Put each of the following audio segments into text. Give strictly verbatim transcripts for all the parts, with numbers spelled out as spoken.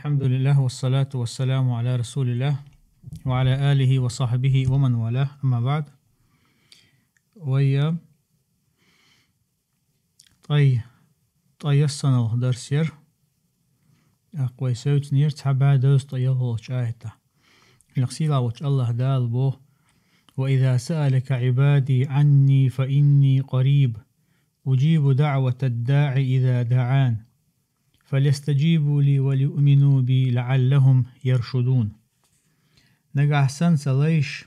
الحمد لله والصلاة والسلام على رسول الله وعلى آله وصحبه ومن والاه، أما بعد. Вай ткъай, ткъайоьссанолгӀа дарс яр. ТӀаккха вай севцинера цхьа бӀаь дезткъа ялхлагӀча аята. Лакхсийлахь волча АллахӀ Дала боху: «وإذا سألك عبادي عني فإني قريب أجيب دعوة الداع إذا دعان فليستجيبوا لي وليؤمنوا بي لعلهم يرشدون». Нагахь санна Сан лайш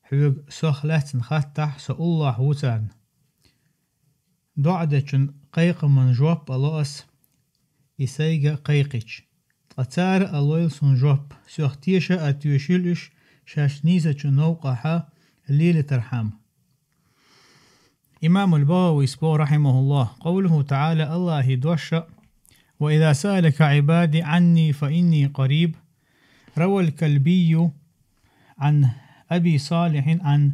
хьоьга Сох лаьцна хаттахь, Со уллохь ву царна. ДоӀа дечун кхайкхаман жоп а ло Ас, и Сайга кхайкхича. Ткъа цара а лойла Сун жоп, Сох теша а тоьшийла уьш, шаьш нийсачу новкъахь лелийтархьама. Имам аль-БагӀавис боху, рахьимахуллахӀ, къовлуху таӀала, АллахӀан дош а: «وإذا سألك عبادي عني فإني قريب». روى الكلبي عن أبي صالح عن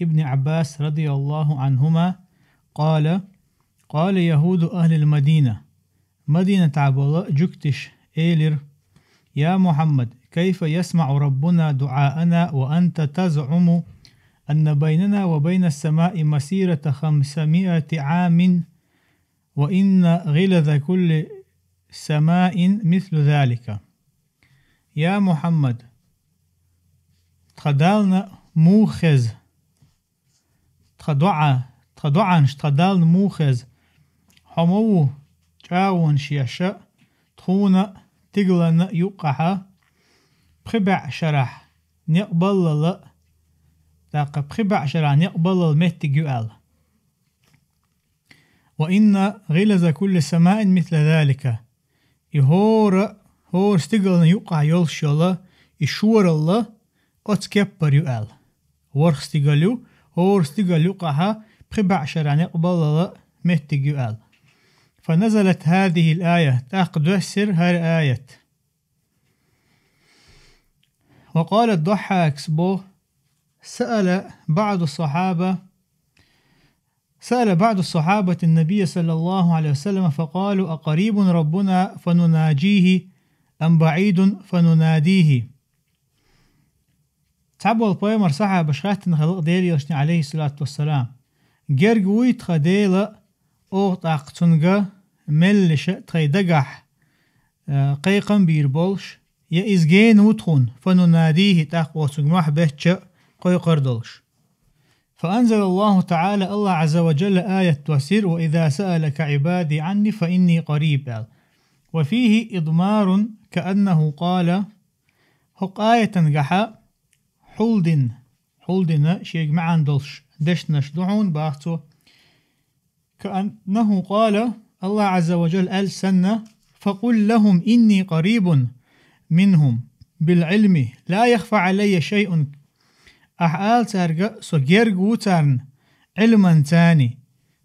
ابن عباس رضي الله عنهما قال: قال يهود أهل المدينة. Мадинатахь болу жуьгташа элира: «يا محمد، كيف يسمع ربنا دعاءنا وأنت تزعم أن بيننا وبين السماء مسيرة خمسمائة عام وإن غلظ كل سماء مثل ذلك». Я Мухьаммад, тхан Дална муха хеза? Тхан доӀа, тхан доӀанаш тхан Дална муха хеза? Хьо ма ву чӀагӀонаш еш а, тхуна а, стигална а юккъахь пхи бӀе шарахь некъ баллал, тӀаккха пхи бӀе шарахь некъ баллал меттиг ю аьлла. «وإن غلظ كل سماء مثل ذلك». И хӀора, хӀора стигална юккъахь йолуш йолу и шоралла оцу кеппара ю аьлла. ВорхӀ стигал ю, хӀора стигал юккъахь пхи бӀе шарахь некъ баллал меттиг ю аьлла. «فنزلت هذه الآية», тӀаккха доьссира хӀара аят. وقال الضحاك боху: سأل بعض الصحابة، سأل بعض الصحابة النبي صلى الله عليه وسلم فقالوا: أقريب ربنا فنناجيه أم بعيد فنناديه؟ Цхьаболу пайхамар сахьабаш хаьттина хилла Делан Элчане, Ӏалайхиссалату вассалам: «Герга вуй тхан Дела, оха тӀаккха Цунга меллаша тхайн дагахь, э, кхайкхам бийр болуш, я Иза гена ву тхуна, фанунадийхӀи, тӀаккха оха Цуьнга мохь беттача кхойкхур долуш?» فأنزل الله تعالى, АллахӀ Ӏазза ва Джалла аят доссийра: «وإذا سألك عبادي عني فإني قريب», аьлла. وفيه إضمار كأنه قال, хӀокху аятан гахьа хьулдина, хьулдина шега маьӀна долуш дешнаш ду хьуна, баха цо. كأنه قال, АллахӀ Ӏазза ва Джалла аьлла санна: «فقل لهم إني قريب منهم بالعلم لا يخفى علي شيء». Ахьа ала цаьрга: «Со герга ву царна Ӏилманца,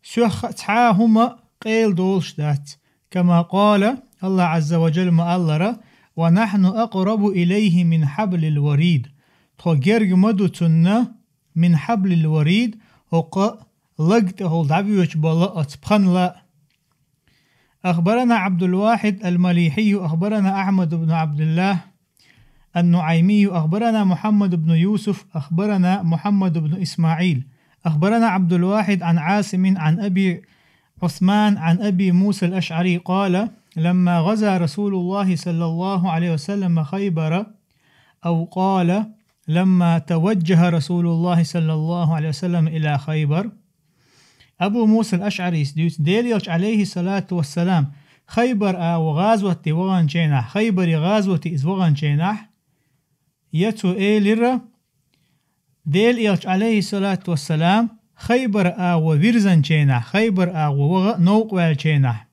Соьх цхьа а хӀума къайла долуш дац». كما قال, АллахӀ Ӏазза ва Джалла ма-аллара: «ونحن أقرب إليه من حبل الوريد». Тхо герга ма ду Цунна, «من حبل الوريد», хӀокху лаг тӀехула дӀабоьдуш болу оцу пханла. أخبرنا عبد الواحد المليحي، أخبرنا أحمد بن عبد الله النعيمي، أخبرنا محمد بن يوسف، أخبرنا محمد بن إسماعيل، أخبرنا عبد الواحد عن عاصم عن أبي عثمان عن أبي موسى الأشعري قال: لما غزا رسول الله صلى الله عليه وسلم خيبر، أو قال: لما توجه رسول الله صلى الله عليه وسلم إلى خيبر. Абу Муса ал-АшӀарис дуьйцу, Делан Элча, Ӏалайхиссалату вассалам, Хайбар агӀо гӀазоте ваханчу хенахь, Хайбаре гӀазоте иза ваханчу хенахь, я цо элира, Делан Элча, Ӏалайхиссалату вассалам, Хайбар агӀо вирзанчу хенахь, Хайбар агӀо ваха новкъа ваьллачу хенахь: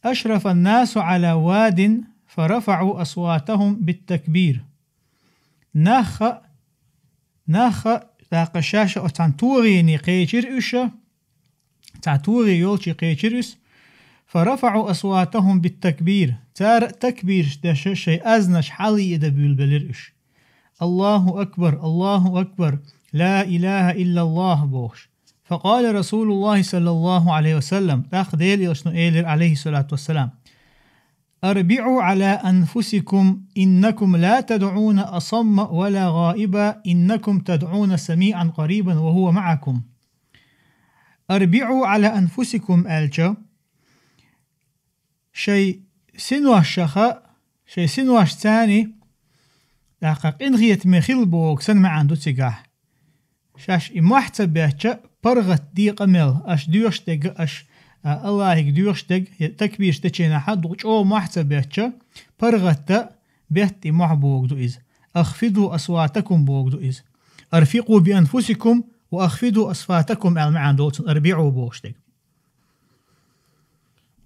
أشرف الناس على واد فرفعوا أصواتهم بالتكبير. Нах а, нах а, тӀаккха шаьш а оцу цхьана тогӀене кхечира уьш, цхьа тогӀе йолчу кхечира уьш. فرفعوا أصواتهم بالتكبير. Цара а такбираш деш шайн аьзнаш хьалаедабуьйлабелира уьш. الله أكبر، الله أكبر، لا إله إلا الله бохуш. فقال رسول الله صلى الله عليه وسلم, тӀаккха Делан Элчано элира, Ӏалайхиссалату вассалам: أربعوا على أنفسكم إنكم لا تدعون أصم ولا غائبا إنكم تدعون سميعا قريبا وهو معكم. أربعوا على أنفسكم аьлча, шоай синошха, шоай синошца, тӀаккха къинхетаме хила боху санна маьӀна ду цигахь. Шаьш и мохь ца беттача, паргӀат де къамел, аша доьхуш дерг, аша, а, Аллахьига доьхуш дерг, я такбираш дечу хенахь дукха чӀогӀа мохь ца беттача, паргӀат а бетта и мохь боху ду иза. أخفضوا أصواتكم боху ду иза. أرفقوا بأنفسكم وأخفضوا أصواتكم аьлла маьӀна долу цунна أربعوا бохуш дерг.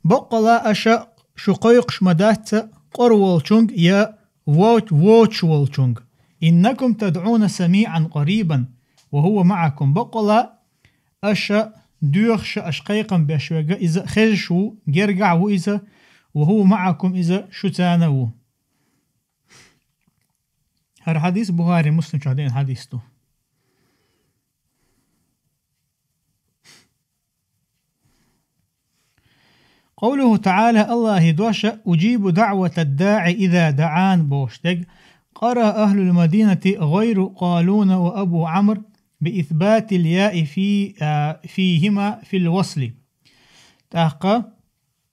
Баккъала аша шу кхойкхуш ма дац къора волчуьнга я вочу-, вочу волчуьнга. إنكم تدعون سميعا قريبا وهو معكم. Баккъала аша доьхуш а, аша кхайкхам беш верг а, иза хезаш ву, гергахь а ву иза, وهو معكم, иза шуьцана ву. ХӀара хьадис Бухари, Муслим чохь деана хьадис ду. قوله تعالى, Аллахьи дош а, أجيب دعوة الداع إذا دعان бохуш дерг, قرأ أهل المدينة غير قالون وأبو عمرو بإثبات الياء في، а, فيهما في الوصل. ТӀаккха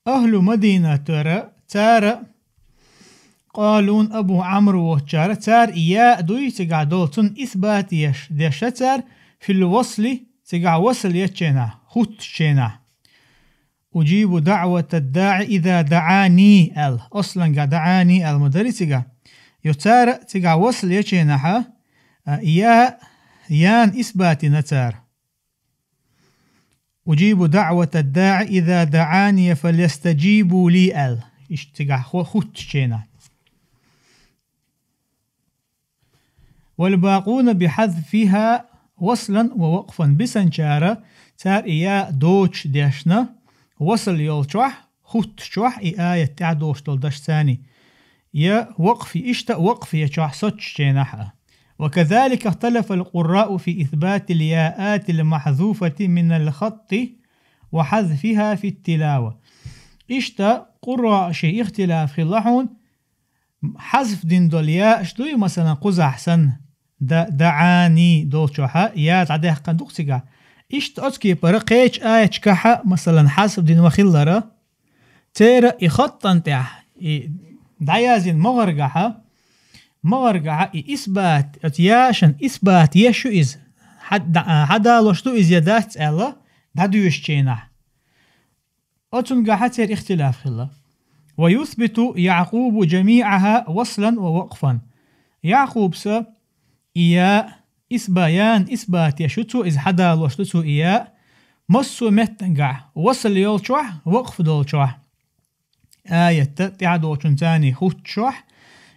ахӀлу Мадинатера цара, Къалун, Абу Ӏамр воцучара, цара и яа дуй цигахь долу, цунна исбат еш, деш цара, фил васли, цигахь васл ечу хенахь, хӀуттучу хенахь. «Уджибу даъвата ддаъи иза даъани», аьлла. Аслангахь даъани аьлла ма дарий цигахь. Йо цара цигахь васл ечу хенахь, а, я, ян исбат йина цара. «Уджибу даъвата ддаъи иза даъани, фальястаджибу ли», аьлла. Иштта цигахь хо-, хӀуттучу хенахь. «Валбакъуна бихьазфиха васлан ва вакъфан». Бисанчара цара и я доцуш дешна, васл йолчохь, хӀуттучохь, и аят тӀехь доцуш долу дашцани, я вакъф, иштта а вакъф ечохь, соцучу хенахь а. «Ва казалика ихталафал къурраъу фи исбатил яати лмахьзуфати минал хатти ва хьазфиха фит тилава». Иштта къурраъ ши ихтилаф хилла хьуна, хьазф дина долу яаш дуй, масалан, кхузахь санна, да-, даъани долчохь я дӀадаьккхина ду-кх цигахь. Иштта оцу кепара кхечу аяташкахь, масалан, хьазф дина ма-хиллара, церан и хаттан тӀехь, и дӀаяздина магӀаргахь, магӀаргахь и исбат, оцу яшан исбат еш ю иза, хьа-, дӀа-, хьадалош ду иза я дац аьлла, дӀадоьшучу хенахь. Оцунгахь церан ихтилаф хилла. «Ва юсбиту Якъубу джамиъаха васлан ва вакъфан». Якъубса и я исба-, ян исбат еш ю цо, иза хьадалош ду цо и я, массо а меттангахь, васл йолчохь, вакъф долчохь. Аятта тӀехь доцучунцани хӀуттучохь,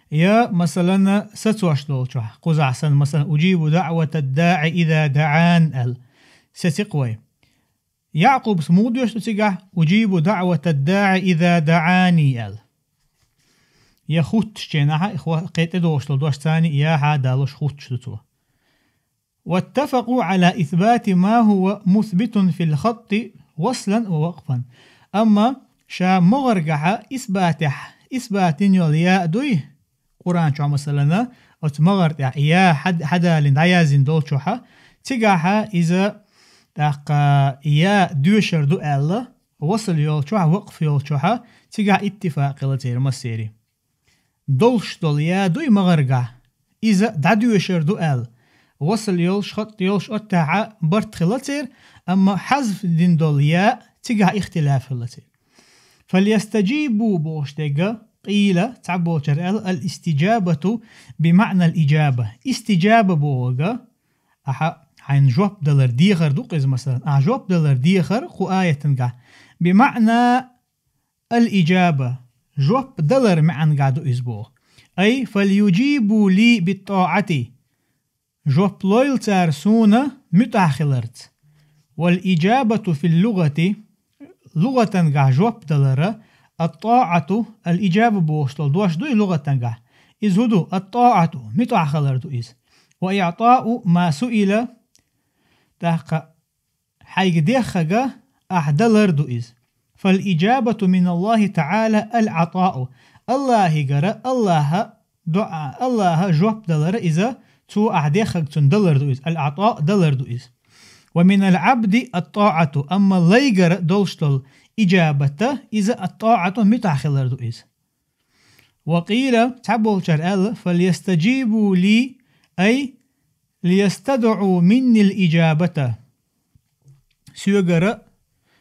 я, масалан, сацош долчохь. Кхузахь санна, масалан, «Уджибу даъвата ддаъи иза даъан», аьлла. Сеци-кх вай. Якъубс муха доьшу цигахь, «Уджибу даъвата ддаъи иза даъани», аьлла. Я хӀуттучу хенахь, хо-, кхетӀе доцуш долу дашцани я хьадалош хӀуттуш ду цо. «Ваттафакъу ала исбати ма хӀува мусбитун фил хатти васлан ва вакъфан». Амма ша магӀаргахь исбатехь, исбат йина йолу я дуй, Къуръан чохь, масалана, оцу магӀар тӀехь я хьад-, хьадалина, дӀаяздина долчохь, цигахь иза тӀаккха я доьшур ду аьлла, васл йолчохь, вакъф йолчохь, цигахь иттифакъ хилла церан массеран. Долуш долу я дуй магӀаргахь, иза дӀадоьшур ду аьлла, васл йолуш, хатт йолуш оттахь барт хилла церан, амма хьазф дина долу я, цигахь ихтилаф хилла церан. «Фальястаджибу» бохуш дерг, къийла, цхьаболчара аьлла, «ал-истиджабату бимаънал иджаба». Истиджаба бохург, ахьа хьайна жоп далар дехар ду-кх иза, масалан, ахьа жоп далар дехар кху аятангахь. «Бимаъна ал-иджаба», жоп далар маьӀнагахь ду иза боху. «Ай, фальюджибу ли биттаъати». Жоп лойла цара суна муьтӀахь хиларца. «Вал-иджабату фил-лугъати», лугъатангахь жоп далара, «ат-таъату», ал-иджаба бохуш долу дош дуй лугъатангахь. Иза хӀун ду? «Ат-таъату», муьтӀахь хилар ду иза. «Ва иътаъу ма суила», тӀаккха хьайга деххага ахь далар ду иза. فالإجابة من الله تعالى العطاء. Аллахьигара, Аллахьа дуӀа, Аллахьа жоп далара иза, цо ахь деххаг цунна далар ду иза. العطاء далар ду иза. ومن العبد الطاعة, амма лайгара долуш долу иджабата, иза الطاعة муьтӀахь хилар ду иза. وقيل, цхьаболчара аьлла, فليستجيبوا لي, أي ليستدعوا مني الإجابة. Соьгара,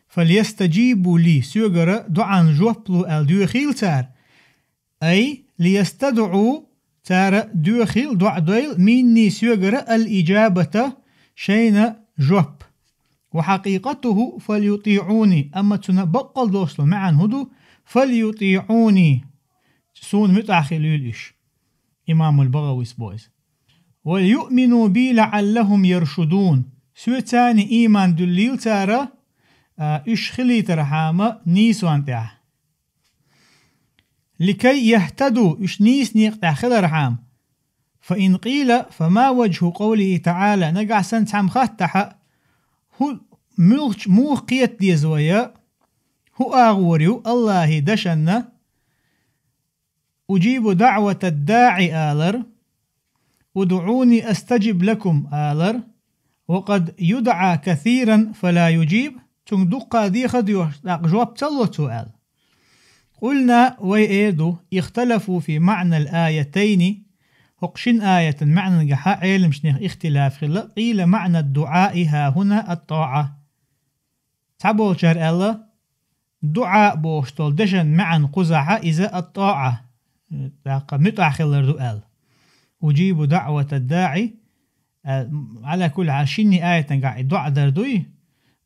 فليستجيبوا لي, соьгара дуӀан жоп ло аьлла доьхийла цара. أي ليستدعوا, цара доьхийла, доӀа дойла, مني, соьгара, الإجابة, шайна жоп. وحقيقته فليطيعوني, амма цуьнан баккъалла долуш долу маьӀна хӀун ду? فليطيعوني, суна муьтӀахь хуьлийла уьш. Имамул БагӀавис боху иза. وليؤمنوا بي لعلهم يرشدون. Соьца ийман дуьллийла цара, а, уьш хилийтархьама нийсонна тӀехь. لكي يهتدوا, уьш нийса некъа тӀехь хилархьама. فإن قيل فما وجه قوله تعالى, нагахь санна цхьамма хаттахьа, хӀун, муьлхачу, муха кхета деза вай, хӀун агӀор ю Аллахьан дашна, أجيب دعوة الداع алар, ادعوني أستجب لكم алар, وقد يدعى كثيرا فلا يجيب, цуьнга дуккха дехар доьхуш, тӀаккха жоп ца ло цо аьлла. قلنا, вай эр ду, اختلفوا في معنى الآيتين, хӀокху шина аятан маьӀнангахьа Ӏеламнехан ихтилаф хилла, قيل معنى الدعاء هاهنا الطاعة. Цхьаболчара аьлла, дуӀа бохуш долу дешан маьӀна кхузахьа иза الطاعة, тӀаккха муьтӀахь хилар ду аьлла. أجيب دعوة الداع, а, على كل حال, шинний аятангахь и доӀа дар дуй,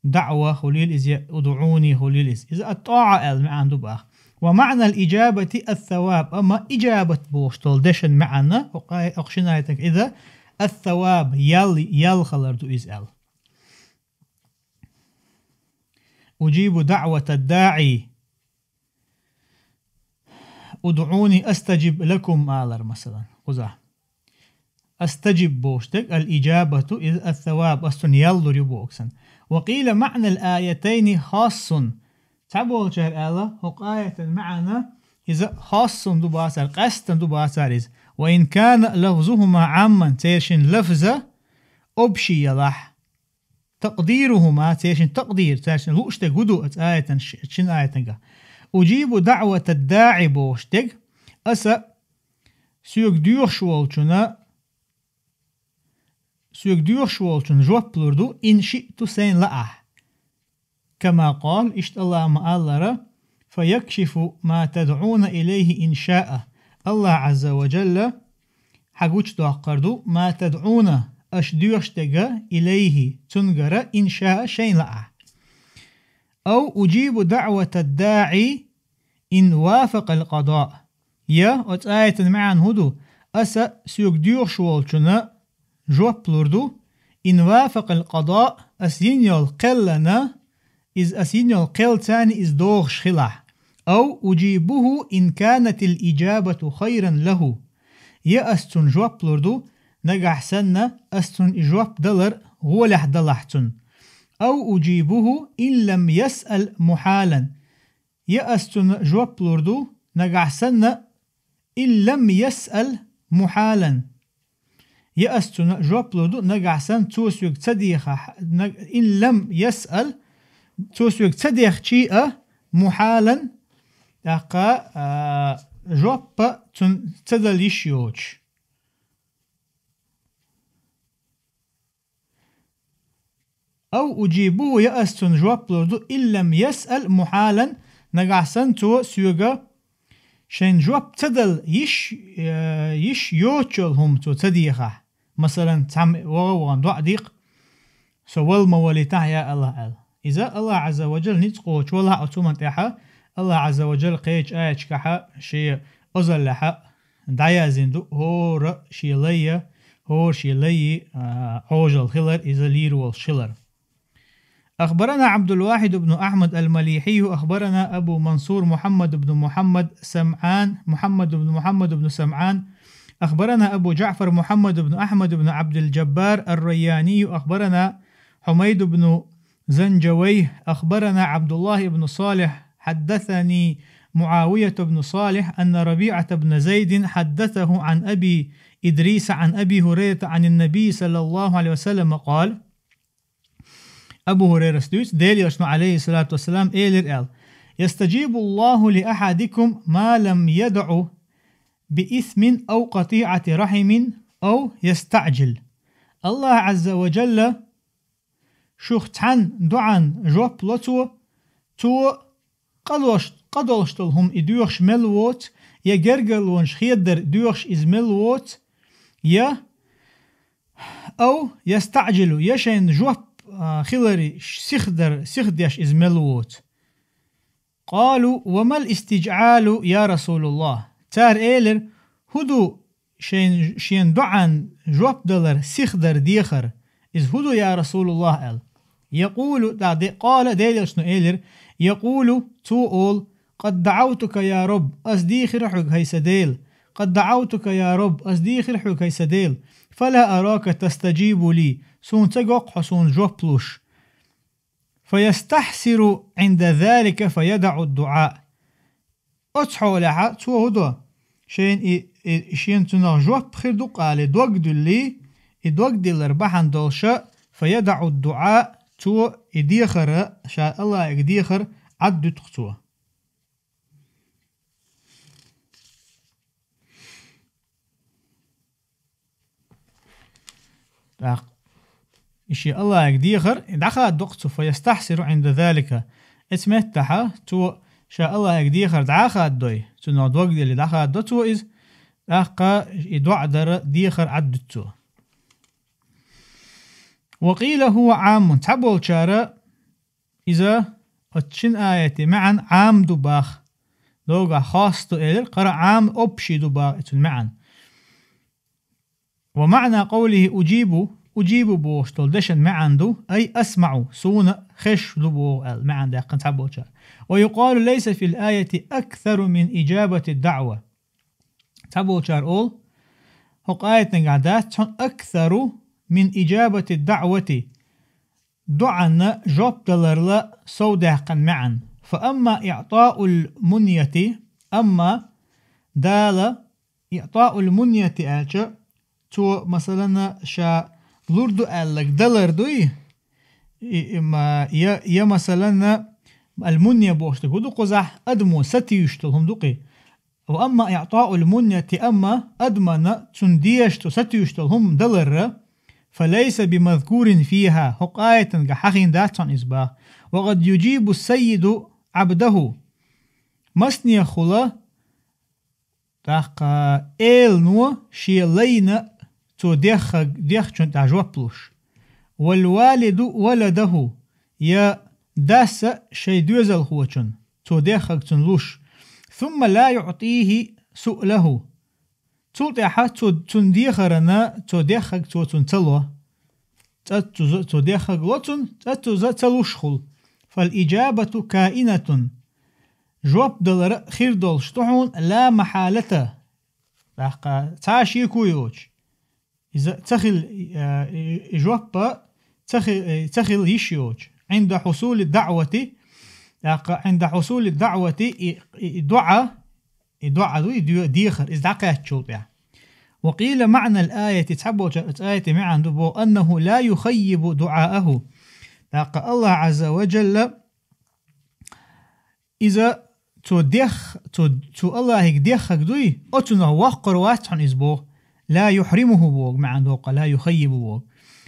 даӀва хуьлийла иза, ادعوني хуьлийла иза. Иза الطاعة аьлла маьӀна ду боху. ومعنى الإجابة الثواب, амма иджабат бохуш долу дешан маьӀна, хӀокху ай-, хӀокху шина аятангахь иза الثواب, ял, ял хилар ду иза аьлла. أجيب دعوة الداع. ادعوني أستجب لكم алар, масалан, кхузахь. أستجب бохуш дерг, الإجابة, иза الثواب, ас цунна ял лур ю боху санна. وقيل معنى الآيتين خاص. Цхьаболчара аьлла, хӀокху аятан маьӀна иза خاص ду боху цара, къаьсттина ду боху цара иза. وإن كان لفظهما عاما, церан шин лафза общий ялахь. تقديرهما, церан шин такъдир, церан шин лууш дерг хӀун ду оцу аятан ш-, шина аятангахь? أجيب دعوة الداع бохуш дерг, аса соьга доьхуш волчунна, соьга доьхуш волчунна жоп лур ду, إن شئت, сайна лаахь. كما قال, иштта Аллахьа ма-аллара, فيكشف ما تدعون إليه إن شاء. Аллахь Ӏазза ва Джалла хьагучудоккхур ду, ما تدعون, аша доьхуш дерг, إليه, цуьнгара, إن شاء, шайна лаахь. أو أجيب دعوة الداع إن وافق القضاء. Я, оцу аятан маьӀна хӀун ду? Аса соьга доьхуш волчунна жоп лур ду, إن وافق القضاء, ас йина йолу кхеллана, иза ас йина йолу кхел царна иза догӀуш хилахь. أو أجيبه إن كانت الإجابة خيرا له. Я ас цунна жоп лур ду, нагахь санна ас цунна и жоп далар гӀолехь далахь цунна. أو أجيبه إن لم يسأل محالا. Я ас цунна жоп лур ду, нагахь санна, إن لم يسأل محالا. Я ас цунна жоп лур ду, нагахь санна, цо соьга ца дехахь, наг-, إن لم يسأل, цо соьга ца дехчий а, محالا, тӀаккха, а, жоп цунна ца дала йиш йоцуш. أو أجيبه, я ас цунна жоп лур ду, إن لم يسأل محالا, нагахь санна цо соьга шайн жоп ца дала йиш, э, йиш йоцуш йолу хӀума цо ца дехахь. Масалан, цхьамма вогӀа-вогӀана доӀа дикъ, со вала ма валийтахь, я Аллахь, аьлла. Иза Аллахь Ӏазза ва Джалла ницкъ кхочуш валахь оцу хӀуманна тӀехьа, Аллахь Ӏазза ва Джалла кхечу аяташкахьа шен озаллехьа дӀаяздина ду, хӀора шен лайя, хӀора шен лайи, а, Ӏожалла хилар, иза лийр волуш хилар. أخبرنا عبد الواحد بن أحمد المليحي، أخبرنا أبو منصور محمد بن محمد سمعان، محمد بن محمد بن سمعان، أخبرنا أبو جعفر محمد بن أحمد بن عبد الجبار الرياني، أخبرنا حميد بن زنجويه، أخبرنا عبد الله بن صالح، حدثني معاوية بن صالح أن ربيعة بن زيد حدثه عن أبي إدريس عن أبي هريرة عن النبي صلى الله عليه وسلم قال: Абу Хурайрас дуьйцу, Делан Элчано, алейхиссалату вассалам, элира аьлла: يستجيب الله لأحدكم ما لم يدع بإثم أو قطيعة رحم أو يستعجل. Аллах Азза ва Джалла шух цхьанна дуӀан жоп ло Цо, цо къа долуш, къа долуш долу хӀума и доьхуш мел воцу, я гергарлонаш хедадар доьхуш иза мел воцу, я أو يستعجل, я шайна жоп, а, хиларе сиха дар, сиха деш иза мел воцу. قالوا: وما الاستعجال يا رسول الله؟ Цара элира: «ХӀун ду шайна, шена дуӀан жоп далар сиха дар дехар? Иза хӀун ду, я Расулаллах?» аьлла. يقول, тӀаккха де-, قال, Делан Элчано элира: يقول, цо олу: قد دعوتك يا رب, ас дийхира хьоьга, хӀай сан Дела. قد دعوتك يا رب, ас дийхира хьоьга, хӀай сан Дела. فلا أراك تستجيب لي, суна ца го-кх хьо суна жоп луш. فيستحسر عند ذلك فيدع الدعاء. Оцу хьолехь цо хӀун до? Шайна и, и, шена цунах жоп хир ду-кх алий, дог дуьллий, и дог диллар бахьана долуша, فيدع الدعاء, цо и дехар, ша Аллахьига дехар Ӏаддуьту-кх цо. ТӀаккха и шен Аллахьига дехар дӀахададо-кх цо, فيستحسر عند ذلك. Эцу меттехь цо ша Аллахьига дехар дӀа а хададой, цунах дог диллий дӀахададо цо иза, тӀаккха и доӀа дар дехар Ӏаддуьту цо. وقيل هو عام, цхьаболчара иза оцу шина аятан маьӀна Ӏам ду баха, догахь хас ду элира, кхара Ӏам, общий ду баха и цуьнан маьӀна. ومعنى قوله أجيب, أجيب бохуш долу дешан маьӀна ду, أي أسمع, суна хезаш ду боху аьлла, маьӀна даьккхина цхьаболчара. ويقال ليس في الآية أكثر من إجابة الدعوة. Цхьаболчара олу: «ХӀокху аятангахь дац хьуна أكثر من إجابة الدعوة, дуӀанна жоп даларла сов даьккхина маьӀна. فأما إعطاء المنية, амма Дала إعطاء المنية аьлча, цо, масалана, ша лур ду аьлларг далар дуй, и, и, ма, я, я, масалана, المنية бохуш дерг хӀун ду кхузахь, адамо сатуьйсуш долу хӀума ду-кх и. وأما إعطاء المنية, амма адамна цунна дезаш долу, сатуьйсуш долу хӀума даларра, فليس بمذكور فيها, хӀокху аятангахь хьахийна дац хьуна иза баха. وقد يجيب السيد عبده. Маснехула, тӀаккха элано шен лайна цо деххаг-, дехначунна тӀехь жоп луш. والوالد ولده, я дас шайн доьзалхочунна цо деххаг цунна луш. ثم لا يعطيه سؤله. Цул тӀаьхьа цо, цунна дехарна цо деххаг цо цунна ца ло. ЦӀаццуза цо деххаг ло цунна, цӀаццуза ца луш хула. فالإجابة كائنة. Жоп далар хир долуш ду хьуна لا محالة. ТӀаккха цхьа а шеко йоцуш. Иза ца хила, э, и, и жоп а ца хи-, э, ца хила йиш йоцуш. عند حصول الدعوة, тӀаккха عند حصول الدعوة, и, и, и доӀа, и доӀа ду, и де-, дехар, иза дӀакхаьччул тӀаьхьа. وقيل معنى الآية, цхьаболчара оцу аятан маьӀна ду боху, أنه لا يخيب دعاءه. ТӀаккха Аллах Азза ва Джалла иза цо дех-, цо, цо Аллахьига деххаг дуй, оцунах воккхур вац хьуна иза боху. لا يحرمه боху, маьӀна доккха, لا يخيب боху.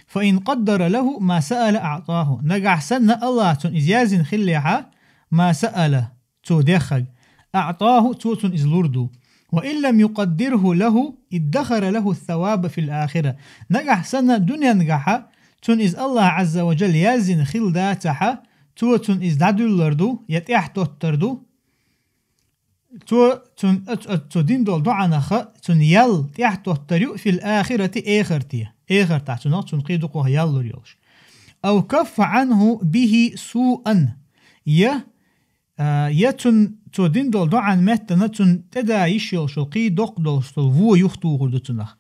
فإن قدر له ما سأل أعطاه. Нагахь санна Аллаха цунна иза яздина хиллехьа, ما سأل, цо деххаг, أعطاه, цо цунна иза лур ду. وإن لم يقدره له ادخر له الثواب في الآخرة. Нагахь санна дуьненгахьа цунна иза Аллаха Азза ва Джалла яздина хилла дацахьа, цо цунна иза дӀадуьллар ду, я тӀаьхьатоттар ду. Цо цунна, а, а, цо дина долу доӀанаха цунна ял тӀаьхьатоттар ю, في الآخرة, эхарте. Эхартахь цунах цунна кхин дукхах ял лур йолуш. أو كف عنه به سوءا. Я, а, я цунна цо дина долу доӀан меттана цунна тӀеда йиш йолуш йолу кхин доккха долуш долу вон юхатухур ду цунах.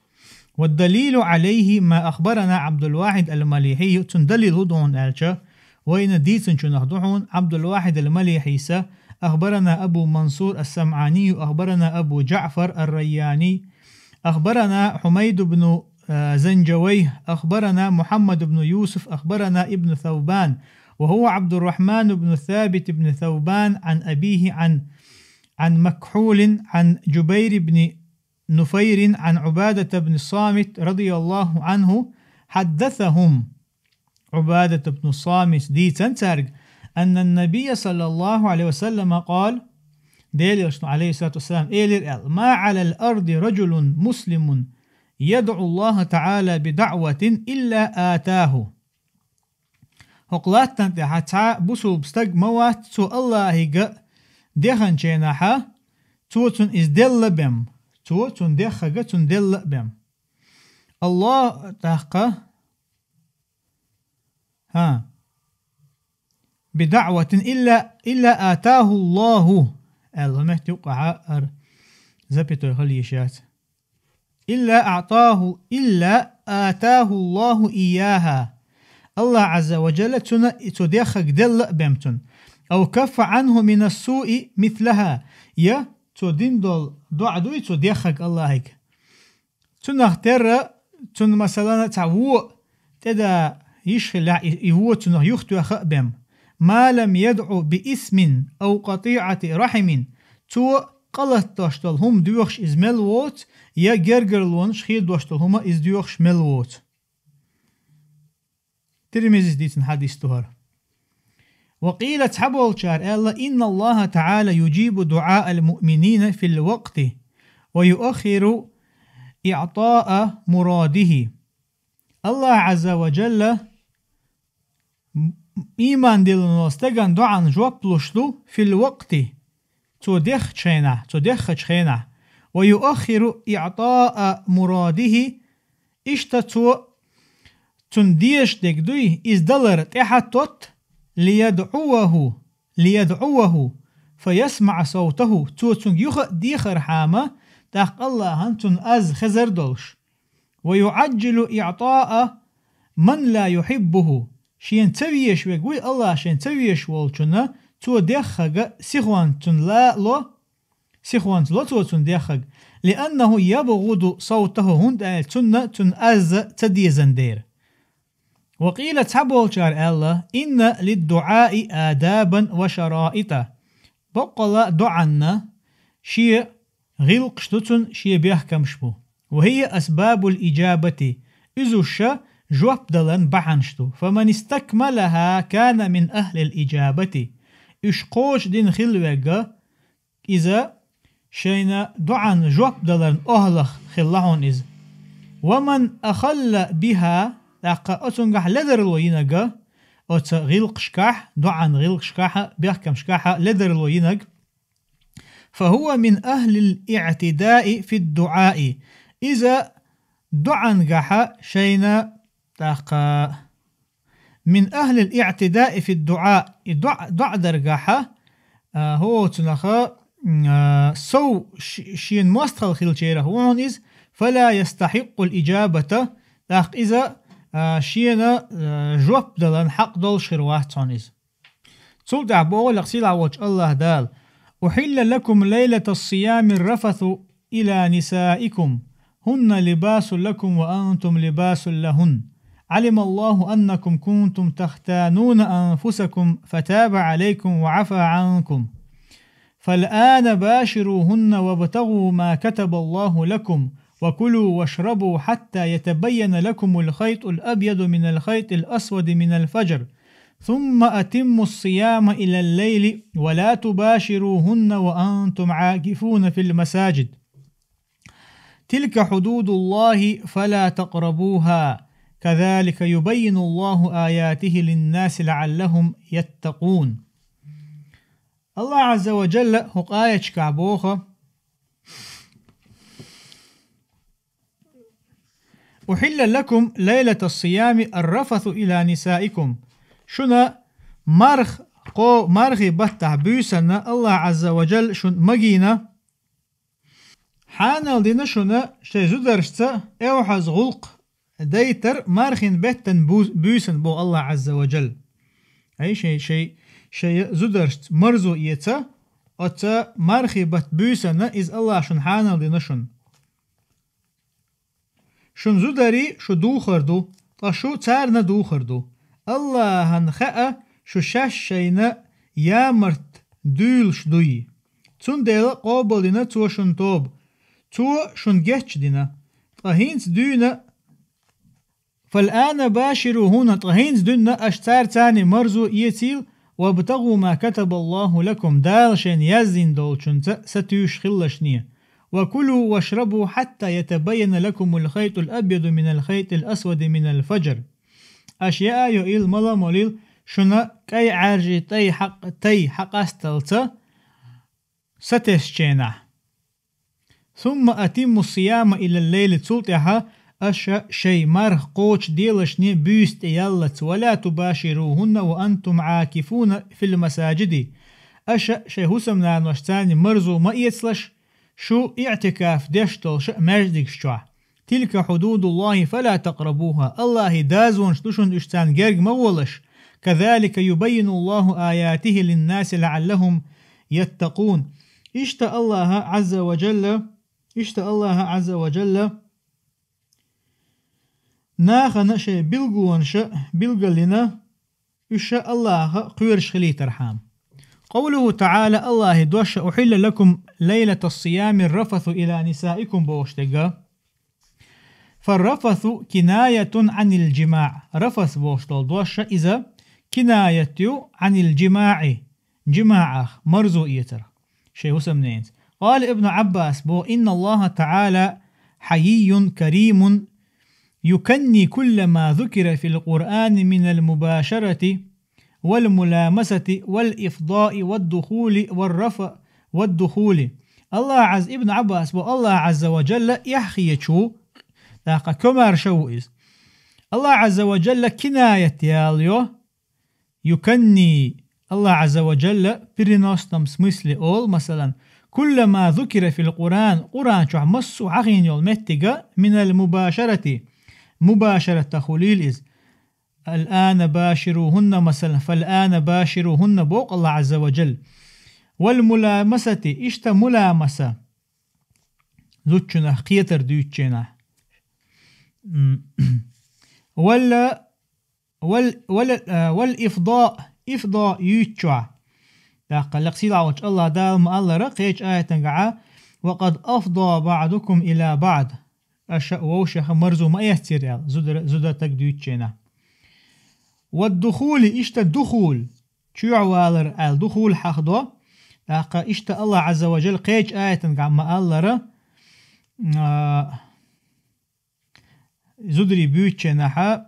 والدليل عليه ما أخبرنا عبد الواحد المليحي, цунна далил хӀун ду хьуна аьлча, Вайна дийцинчунах ду хьона: عبد الواحد المليحي, أخبرنا أبو منصور السمعاني, أخبرنا أبو جعفر الرياني, أخبرنا حميد بن, آه، زنجويه, أخبرنا محمد بن يوسف, أخبرنا ابن ثوبان, وهو عبد الرحمن بن ثابت بن ثوبان عن أبيه عن, عن مكحول عن جبير بن نفير عن عبادة بن الصامت رضي الله عنه حدثهم. عبادة بن الصامت дийцина цаьрга: أن النبي صلى الله عليه وسلم قال, Делан Элчано, عليه الصلاة والسلام, элира аьлла: ما على الأرض رجل مسلم يدعو الله تعالى بدعوة إلا آتاه. ХӀокху латтана тӀехь цхьа бусулба стаг ма вац, цо Аллахьига дехначу хенахь, цо цунна иза делла а бен. Цо цунна деххарг цунна делла а бен. Аллахь тӀаккха, хӀа, بدعوة إلا, إلا آتاه الله, аьлла, хӀун метта юккъехь ар запятой хила йиш яц. إلا أعطاه, إلا آتاه الله إياها. Аллахь Ӏазза ва Джалла цунна цо деххарг делла а бен цунна. أو كف عنه من السوء مثلها. Я цо дина долу доӀа дуй цо деххарг Аллахьига. Цунах терра, цунна, масалана, цхьа вон тӀеда йиш хилахь, и, и вон цунах юхатоьхна а бен. ما لم يدع بإثم أو قطيعة رحم. Цо къа латтош долу хӀума доьхуш иза мел воцу, я гергарлонаш хедош долу хӀума иза доьхуш мел воцу. Тирмизис дийцина хьадис ду хӀара. وقيل, цхьаболчара аьлла: إن الله تعالى يجيب دعاء المؤمنين في الوقت ويؤخر إعطاء مراده. Аллахь Ӏазза ва Джалла м-, ийман диллина волу стеган доӀан жоп луш ду في الوقت, цо деххачу хенахь, цо деххачу хенахь, ويؤخر إعطاء مراده, иштта цо цунна дезаш дерг дуй, иза далар тӀаьхьа тотта, ليدعوه, ليدعوه فيسمع صوته, цо цуьнга юха а дехархьама, тӀаккха Аллахьан цунна аз хезар долуш. ويعجل إعطاء من لا يحبه. Шена ца везаш верг вуй, Аллахь шена ца везаш волчунна цо деххарг сихонца цунна ла а ло, сихонца ло цо цунна деххарг. لأنه يبغض صوته, хӀунда аьлча цунна цуьнан аз ца дезан дера. وقيل, цхьаболчара аьлла: إن للدعاء آدابا وشرائط. Баккъалла а доӀанна шен гӀиллакхаш ду, цунна шен бехкамаш бу. وهي أسباب الإجابة, иза уьш жоп даларан бахьанаш ду. فمن استكملها كان من أهل الإجابة. Уьш кхочушдина хилла верг, иза шайна доӀан жоп даларан охьалах хилла хьуна иза. ومن أخل بها, тӀаккха оцуьнгахь ледарло йинарг, оцу гӀиллакхашкахь, доӀан гӀиллакхашкахь а, бехкамашкахь а ледарло йинарг, فهو من أهل الاعتداء في الدعاء. Иза доӀангахь шайна, тӀаккха, من أهل الاعتداء في الدعاء. И доӀ-, доӀа даргахь, а, хӀоцунах, а, сов ш-, шена мостагӀалла хиллачарах ву хьуна иза, فلا يستحق الإجابة, тӀаккха иза, а, шена, а, жоп далан хьакъ долуш хир вац хьуна иза. Цул тӀаьхьа боху лекха сийлахь волчу Аллахь Дала: أحل لكم ليلة الصيام الرفث إلى نسائكم هن لباس لكم وأنتم لباس لهن. علم الله أنكم كنتم تختانون أنفسكم فتاب عليكم وعفا عنكم. فالآن باشروهن وابتغوا ما كتب الله لكم وكلوا واشربوا حتى يتبين لكم الخيط الأبيض من الخيط الأسود من الفجر ثم أتموا الصيام إلى الليل ولا تباشروهن وأنتم عاكفون في المساجد. تلك حدود الله فلا تقربوها. كذلك يبين الله آياته للناس لعلهم يتقون. Аллахь Ӏазза ва Джалла хӀокху аяташкахь боху: أحل لكم ليلة الصيام الرفث إلى نسائكم. Шуна марх-, кхо мархи баттахь буьйсанна Аллахь Ӏазза ва Джалла шуна магийна, хьанал дина шуна шайн зударшца эвхьаза гӀуллакх дайтар мархин беттан бу-, буьйсанна, боху Аллахь Ӏазза ва Джалла. Ай, шай, шай, шай зударшца марзо эца, оца мархий бат буьйсанна, иза Аллахӏа шун хьанал дина шун. Шун зударий шу духар ду, ткъа шу царна духар ду. Аллахӏан хаьа шу шаьш шайна ямарт дуьйлуш дуй. Цундела къобал дина цо шун тоба. Цо шун гечдина. Ткъа хӏинца дуьйна, فالآن باشروهن, ткъа хӏинца дуьйна аша царцани марзо эцийла, وابتغوا ما كتب الله لكم, Дала шайна яздина долчунца сатуьйсуш хилалаш. وكلوا واشربوا حتى يتبين لكم الخيط الأبيض من الخيط الأسود من الفجر. Аша яа йоийла, мала а молийла, шуна кӏай Ӏаьржий тай хьакъ-, тай хьакъасталца сатесченахь. ثم أتموا الصيام إلى الليل, цул тӏаьхьа аша шай марха кхочушделаш буьйса тӏе яллалц. ولا تباشروهن وأنتم عاكفون في المساجد. Аша шай хӏусамнаношцани марзо ма эцалаш, шу иӏтикаф деш долуш маьждигаш чохь. تلك حدود الله فلا تقربوها. Аллахӏан дозанаш ду шуна, уьш царна герга ма гӏолаш. كذلك يبين الله آياته للناس لعلهم يتقون. Иштта Аллахӏа Ӏазза ва Джалла, иштта Аллахӏа Ӏазза ва Джалла нахана шайн билгалонаш билгалйина, уьш Аллахӏа кхоьруш хилийтархьама. قوله تعالى, Аллахӏан дош: أحل لكم ليلة الصيام الرفث إلى نسائكم бохуш дерг. فالرفث كناية عن الجماع. Рафас бохуш долу дош иза кинаят ю عن الجماع, джимаъах, марзо эцарх шайн хӏусамненца. قال ابن عباس боху: إن الله تعالى حيي كريم يكني كل ما ذكر في القرآن من المباشرة والملامسة والإفضاء والدخول والرفث والدخول. Аллахӏ Ӏазза, Ибн Ӏаббас боху, Аллахӏ Ӏазза ва Джалла эхь хеташ ву, тӏаккха комаьрша ву иза. Аллахӏ Ӏазза ва Джалла кинаят ял йо, юканни. Аллахӏ Ӏазза ва Джалла в переносном смысле олу, масалан, كل ما ذكر في القرآن, Къуръан чохь массо а хьахийна йолу меттиг, من المباشرة, мубашарат хуьлийла иза. الآن باشروهن, масалан, فالآن باشروهن боху Аллахӏ Ӏазза ва Джалла. والملامسة, иштта муламаса, зудчунах кхетар дуьйцученахь. М. Вал, вал, вал, а, вал ифда, ифда юьйцучохь. ТӀаккха лекха сийлахь волчу Аллахӏ Дала ма-аллара, кхечу аятангахьа: وقد أفضى بعضكم إلى بعض. Аша вовшаха марзо ма эццера аьлла, зуда, зуда стаг дуьйцученахь. Вад духули, иштта духул, чоьхьа валар аьлла, духул хьахдо. ТӀаккха иштта Аллахӏ Ӏазза ва Джалла кхечу аятангахь ма-аллара, а, зударий буьйцученахьа,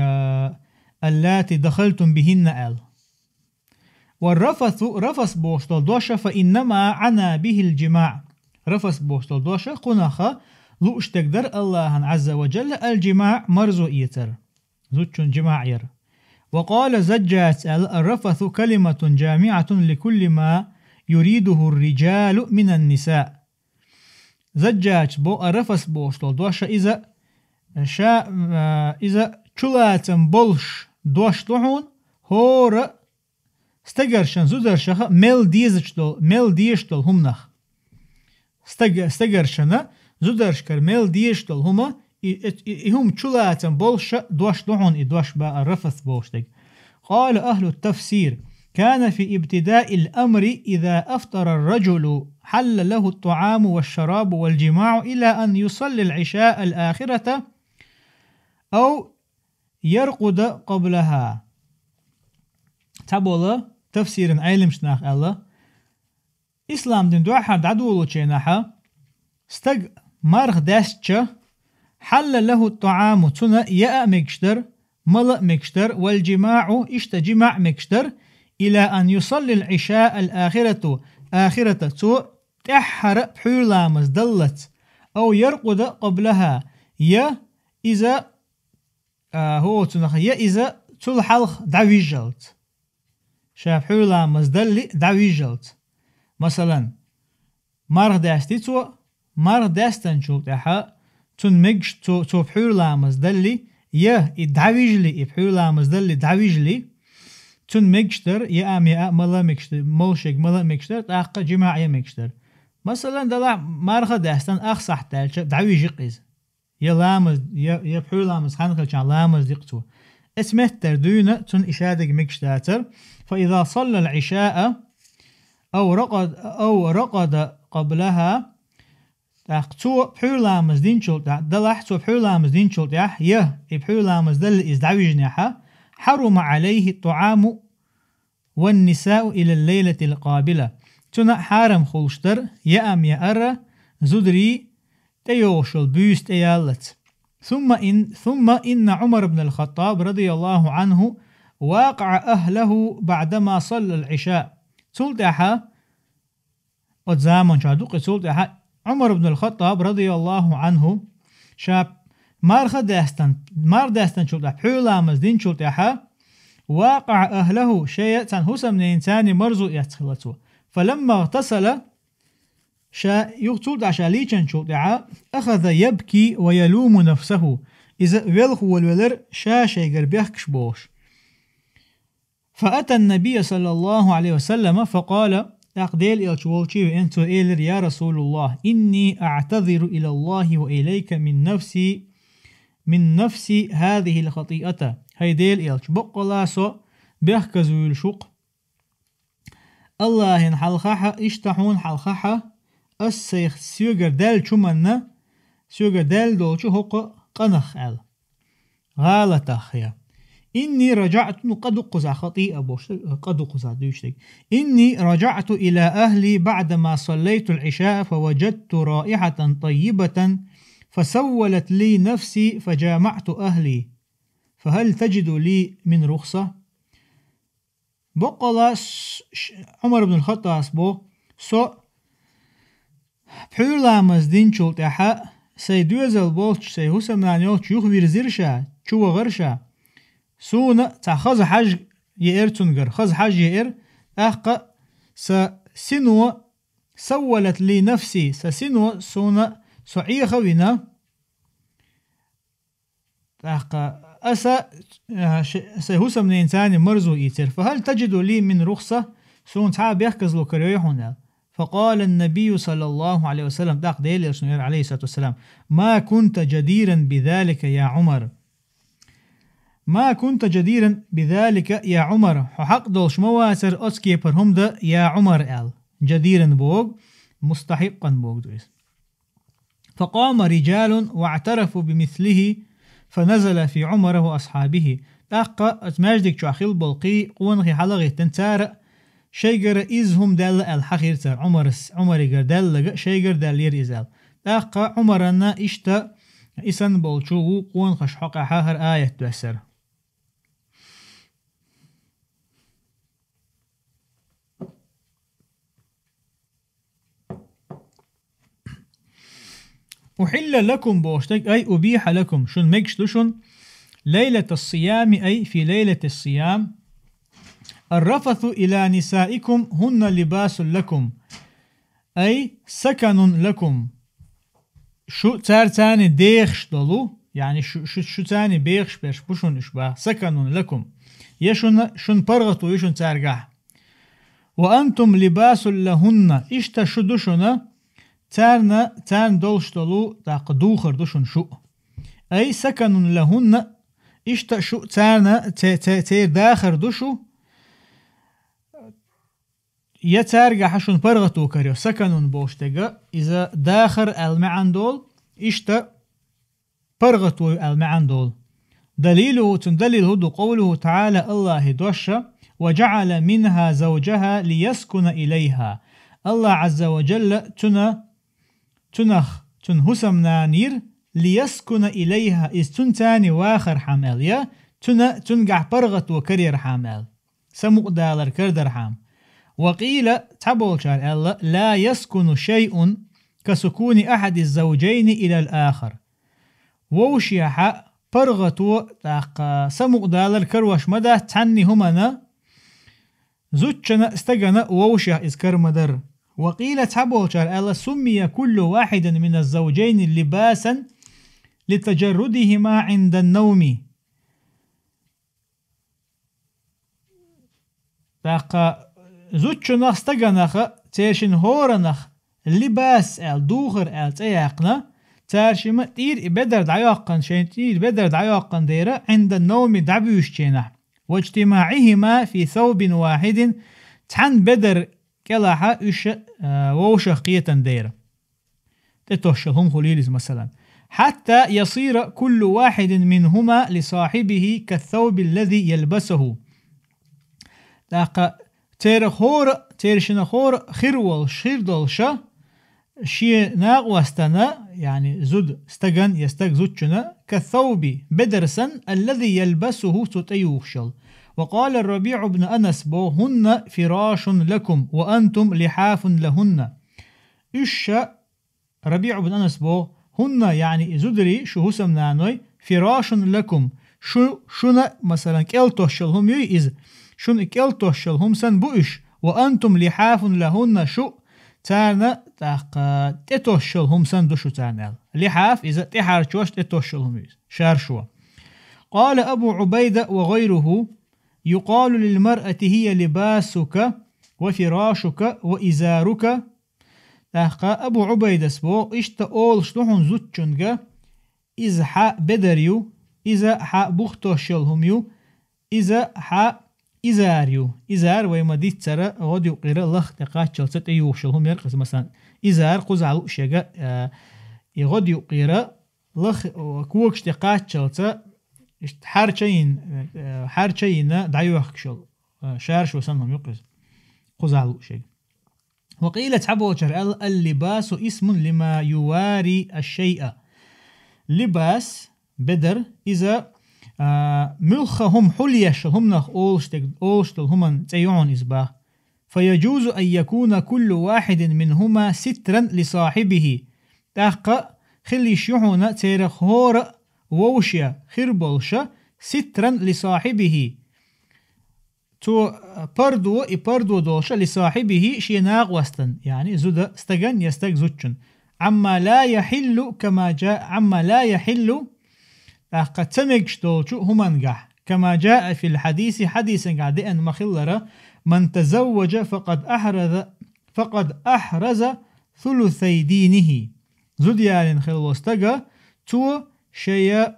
а, اللاتي دخلتم بهن аьлла. Ва рафасу, рафас бохуш долу доша, فإنما عنا به الجماع. Рафас бохуш долу доша кхунах лууш дерг дара Аллахӏан Ӏазза ва Джалла аль-джимаъ, марзо эцар. Зудчун джимаъ яр. Ва къала Заджаджа аьлла: الرفث كلمة جامعة لكل ما يريده الرجال من النساء. Заджаджа боху, а рафас бохуш долу доша иза, ша, а, иза чулацам болуш дош ду хьуна, хӀора стегаршан зударшаха мел дезаш долу, мел дезаш долу хӀуманах. Стега-, стегаршана зударшкара мел дезаш долу хӀума, и, и, и, и хӀума чулацам болуша дош ду хьуна, и дош баа рафас бохуш дерг. قال أهل التفسير: كان في ابتداء الأمر إذا أفطر الرجل حل له الطعام والشراب والجماع إلى أن يصلي العشاء الآخرة أو يرقد قبلها. Цхьаболу тафсиран Ӏеламчу наха аьлла, ислам дин дуьххьара дӀадолучу хенахьа, стаг марха даьстча, حل له الطعام, цунна яа а мегаш дара, мала а мегаш дара, والجماع, иштта джимаъ мегаш дара, إلى أن يصلي العشاء الآخرة, آخرة, цо тӀаьххьара пхьуьйра ламаз даллалц, أو يرقد قبلها, я иза, а, хӀо, цунах, я иза цул хьалха дӀавижжалц. Ша пхьуьйра ламаз далли дӀавижжалц. Масалан, марха даьсти цо, марха даьстанчул тӀаьхьа цунна мегаш цо, цо пхьуьйра ламаз далли, я и дӀавижли, и пхьуьйра ламаз далли дӀавижли, цунна мегаш дар, яа-меа мала мегаш дар, молшега мала мегаш дар, тӀаккха жимаӀ я мегаш дар. Масала, далахь марха даьстан ах сахьат даьлча дӀавижи-кх иза. Я ламаз, я, я пхьуьйра ламаз хьан хилчахь ламаз ди-кх цо. Эца меттара дуьйна цунна и шадерг мегаш дацар. فإذا صلى العشاء أو رقد، أو رقد قبلها. ТӀаккха цо пхьуьйра ламаз динчул тӀехь-, далахь цо пхьуьйра ламаз динчул тӀехь, я и пхьуьйра ламаз далла иза дӀавижнехьа, حرم عليه الطعام والنساء إلى الليلة القابلة. Цунна хьарам хулаш дар яа-меара, зударий тӀейогӀуш йолу буьйса тӀеяллалц. ثم إن، ثم إن عمر بن الخطاب رضي الله عنه واقع أهله بعدما صلى العشاء. Цул тӀаьхьа, оцу заманчохь ду-кх и, цул тӀаьхьа Ӏумар ибн ал-Хаттаб, радияллаху Ӏанху, ша марха даьстан, марха даьстанчул тӀаьхьа, пхьуьйра ламаз динчул тӀаьхьа, وقع أهله, шен цхьана хӀусамненаца марзо эцна хилла цо. فلما اغتسل, ша юха цул тӀаьхьа ша лийчанчул тӀаьхьа, أخذ يبكي ويلوم نفسه, иза велха волавелира, ша шайгара бехкаш бохуш. فأتى النبي صلى الله عليه وسلم فقال, тӀаккха Делан элча волчу веана, цо элира: يا رسول الله، إني أعتذر إلى الله وإليك من نفسي، من نفس هذه الخطيئة. ХӀай Делан элча, баккъалла со бехказа вуьйлуш ву-кх Аллахьана хьалхахьа, иштта хьуна хьалхахьа, ас сайх соьгара даьллачу хӀуманна, соьгара даьлла долчу хӀокху къинах аьлла. ГӀалатах я. إني رجعت, ну, къа ду кхузахь, хатӀиа бохуш, къа ду кхузахь дуьйцуш дерг. إني رجعت إلى أهلي بعدما صليت العشاء فوجدت رائحة طيبة فسولت لي نفسي فجامعت أهلي. فهل تجد لي من رخصة؟ Баккъалла с-, ш-, Ӏумар ибн Хаттабас бо, со пхьуьйра ламаз динчул тӀаьхьа, сайн доьзал болчу, сайн хӀусамнана йолчу юхавирзира ша, чувахара ша. Суна цхьа хаза хьаж еара цуьнгара, хаза хьаж еара, тӀаккха сан сино, سولت لي نفسي, сан сино суна со Ӏеха а вина, тӀаккха аса, а, ш-, сайн хӀусамненаца марзо ийцира. فهل تجد لي من رخصة, суна цхьа а бехказло карайой хьуна аьлла. فقال النبي صلى الله عليه وسلم, тӀаккха Делан элчано элира, عليه الصلاة والسلام: ما كنت جديرا بذلك يا عمر. ما كنت جديرا بذلك يا عمر. Хьо хьакъ долуш ма вацара оцу кепара хӀума дан, я Ӏумар, аьлла. جديرا боху, مستحقا боху ду иза. فقام رجال واعترفوا بمثله فنزل في عمر وأصحابه. ТӀаккха оцу маьждиг чохь хилла болу кхин къонахий хьала а гӀиттина, цара шайгара иза хӀума даьлла аьлла хьахийра цара Ӏумарас, Ӏумаригара даьлларг а шайгара даьллера иза аьлла. ТӀаккха Ӏумарна иштта и санна болчу вукху къонахаша хьокъехь хӀара аят доьссира. أحل لكم бохуш дерг, أي أبيح لكم, шуна мегаш ду шуна, ليلة الصيام, أي في ليلة الصيام, الرفث إلى نسائكم هن لباس لكم, أي سكن لكم. Шу цаьрца дехаш долу, яъни шу, шу, шуца бехаш берш бу шуна уьш боху, سكن لكم. Я шуна, шуна паргӀато ю шуна цаьргахь. وأنتم لباس لهن, иштта шу ду шуна, царна, царна долуш долу, тӀаккха духар ду шуна шу. أي سكن لهن, иштта шу царна, це-, це-, церан дахар ду шу. Я цаьргахь шуна паргӀато карайо, سكن бохуш дерг, иза дахар аьлла маьӀна долу, иштта паргӀато ю аьлла маьӀна долу. دليله, цуьнан далил хӀун ду, قوله تعالى, Аллахьан дош: وجعل منها زوجها ليسكن إليها. Аллахь Ӏазза ва Джалла цуьнан, цуьнах, цуьнан хӀусамнана йира, ليسكن إليها, иза цуьнца вахархьама аьлла, я цуьнан, цуьнгахь паргӀато карархьама аьлла, самукъадалар карадархьама. وقيل, цхьаболчара аьлла: لا يسكن شيء كسكون أحد الزوجين إلى الآخر. Вовшехь паргӀато, тӀаккха самукъадалар карош ма дац цхьанна хӀуманна, зудчунна а, стаганна а вовшех иза кара ма дара. وقيل, цхьаболчара аьлла: سمي كل واحد من الزوجين لباسا لتجردهما عند النوم. ТӀаккха зудчунах, стаганаха, цершин хӀоранах либас аьл, духар аьл цӀе яьккхина, царшима тӀийр и бедар дӀайоккхан, шайн тӀийр бедар дӀайоккхан дера, عند النوم дӀабуьйшученахь, واجتماعهما في ثوب واحد цхьан бедар кӀелахьа уьш а, вовшах кхетан дера. ТӀетошшал хӀума хуьлийла иза, масалан. حتى يصير كل واحد منهما لصاحبه كالثوب الذي يلبسه. ТӀаккха церах хӀора, цершина хӀора хир волуш, хир долуша, шен накъостана, яъни зуда стаган я стаг зудчуна, كالثوب бедар санна, الذي يلبسه цо тӀеюхуш йолу. وقال الربيع بن أنس боху: هن فراش لكم وأنتم لحاف لهن. Уьш ша, РабиӀ бин Анас боху: «Хунна, яъни и зударий, шу хӀусамнаной, фирашун лакум, шу, шуна, масалан, кӀел тосшал хӀума юй иза, шуна и кӀел тосшал хӀума санна бу уьш, ва антум лихьафун лахунна, шу царна, тӀаккха, тӀе тосшал хӀума санна ду шу царна», — аьлла. Лихьаф иза тӀехьарчош тӀе тосшал хӀума юй иза, шаршо. Къала Абу Ӏубайда ва гъайруху: «Юкъалу лил маръати хия либасука ва фирашука ва изарука». ТӀаккха Абу Ӏубайдас боху: «Иштта олуш ду хьуна зудчунга: иза хьа бедар ю, иза хьа бух тосшал хӀума ю, иза хьа изар ю». Изар вай ма-диццара гӀодаюкъера лах тӀе кхаччалца тӀеюхушал хӀума яра иза, масалан, изар кхузахь луъушега, а, и гӀодаюкъера лах, о, когаш тӀе кхаччалца, иштта хьарчайин, э, хьарчайина дӀайохкушал, э, шаршо санна хӀума ю иза. Кхузахь луъушега. Ва къийла, цхьаболчара аьлла: «Ал-либасу исмун лима ювари аш-шайъа». Либас, бедар, иза, а, муьлхха хӀума хьулъеш хӀуманах олуш дерг, олуш долу хӀуман цӀе ю хьуна иза баха. «Фа яджузу ан якуна куллу вахидин минхума ситран ли сахибихи». ТӀаккха хила йиш ю хьуна церах хӀора а вовше хир болуша, ситран ли сахибихи. Цо, а, пардо, и пардо долуша ли сахибихи шен накъостан, яъни зуда стаган я стаг зудчун. Амма ла яхиллу кама джа-, амма ла яхиллу, тӀаккха ца мегаш долчу хӀумангахь, кама джаа фил хьадиси, хьадисангахь деана ма-хиллара: «Ман тазавваджа факъад ахраза, факъад ахраза сулусай динихи». Зуда ялийна хилла стага, цо шая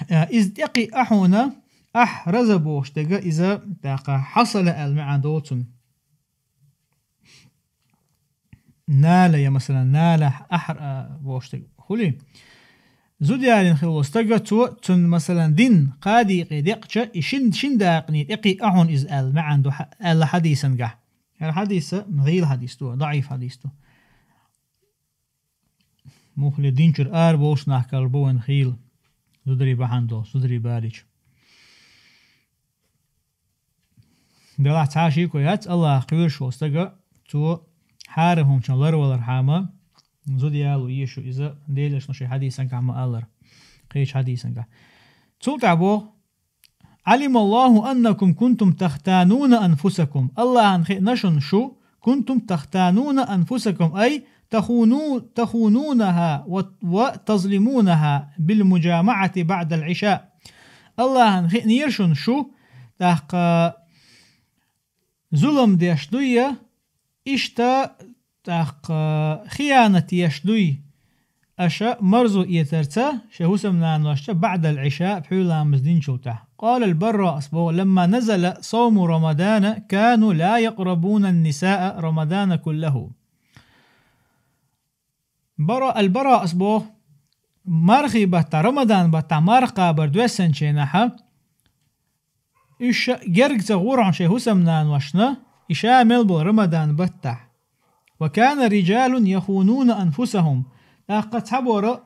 Э, иза тӀекхиъ ахьуна, ахь раза бохуш дерг иза, тӀаккха хьасала аьлла маьӀна долу цунна. Нала я, масалан, нала ахь, а, бохуш дерг хуьлий? Зуда ялийна хилла стага, цо цунна, масалан, дин кхадийкъе декъча, и шин, шин дакъане тӀекхиъ ахьуна иза аьлла маьӀна ду хьа-, аьлла хьадисангахь. ХӀара хьадиса гӀийла хьадис ду, даӀиф хьадис ду. Муххале динчуьра ара болуш нах карла бу вайн хийла. Зударий бахьана долу, зударий балийча. Делахь цхьа а шеко яц, Аллахьах кхоьруш волу стага, цо хьарам хӀуманчун ларвалархьама, зуда яло езаш ю иза, Делан элчано шен хьадисангахь ма-аллара, кхечу хьадисангахь. Цул тӀаьхьа боху: «Алималлаху аннакум кунтум тахтануна анфусакум». Аллахьан хиъна шуна шу, кунтум тахтануна анфусакум, ай, тахуну-, тахунунаха ва, ва тазлимунаха бил муджамаъати баъдал иша. Аллахьан хиънера шуна шу, тӀаккха зулам деш дуй я, иштта, тӀаккха, хиянат еш дуй, аша марзо этарца шайн хӀусамнаношца баъдал иша, пхьуьйламаз динчул тӀаьхьа. Къала ал-Барра, ас боху: «Ламма назала сауму Рамадана, кану ла якърабуна ан-нисаа Рамадана куллаху». Бара, ал-Бара, ас боху, мархий баттахь, Рамадан баттахь марха кхабар доьссинчу хенахьа, уьш герга ца гӀора хьуна шайн хӀусамнаношна, и ша мел болу Рамадан баттахь. «Ва кана риджалун яхунуна анфусахум». ТӀаккха цхьабора,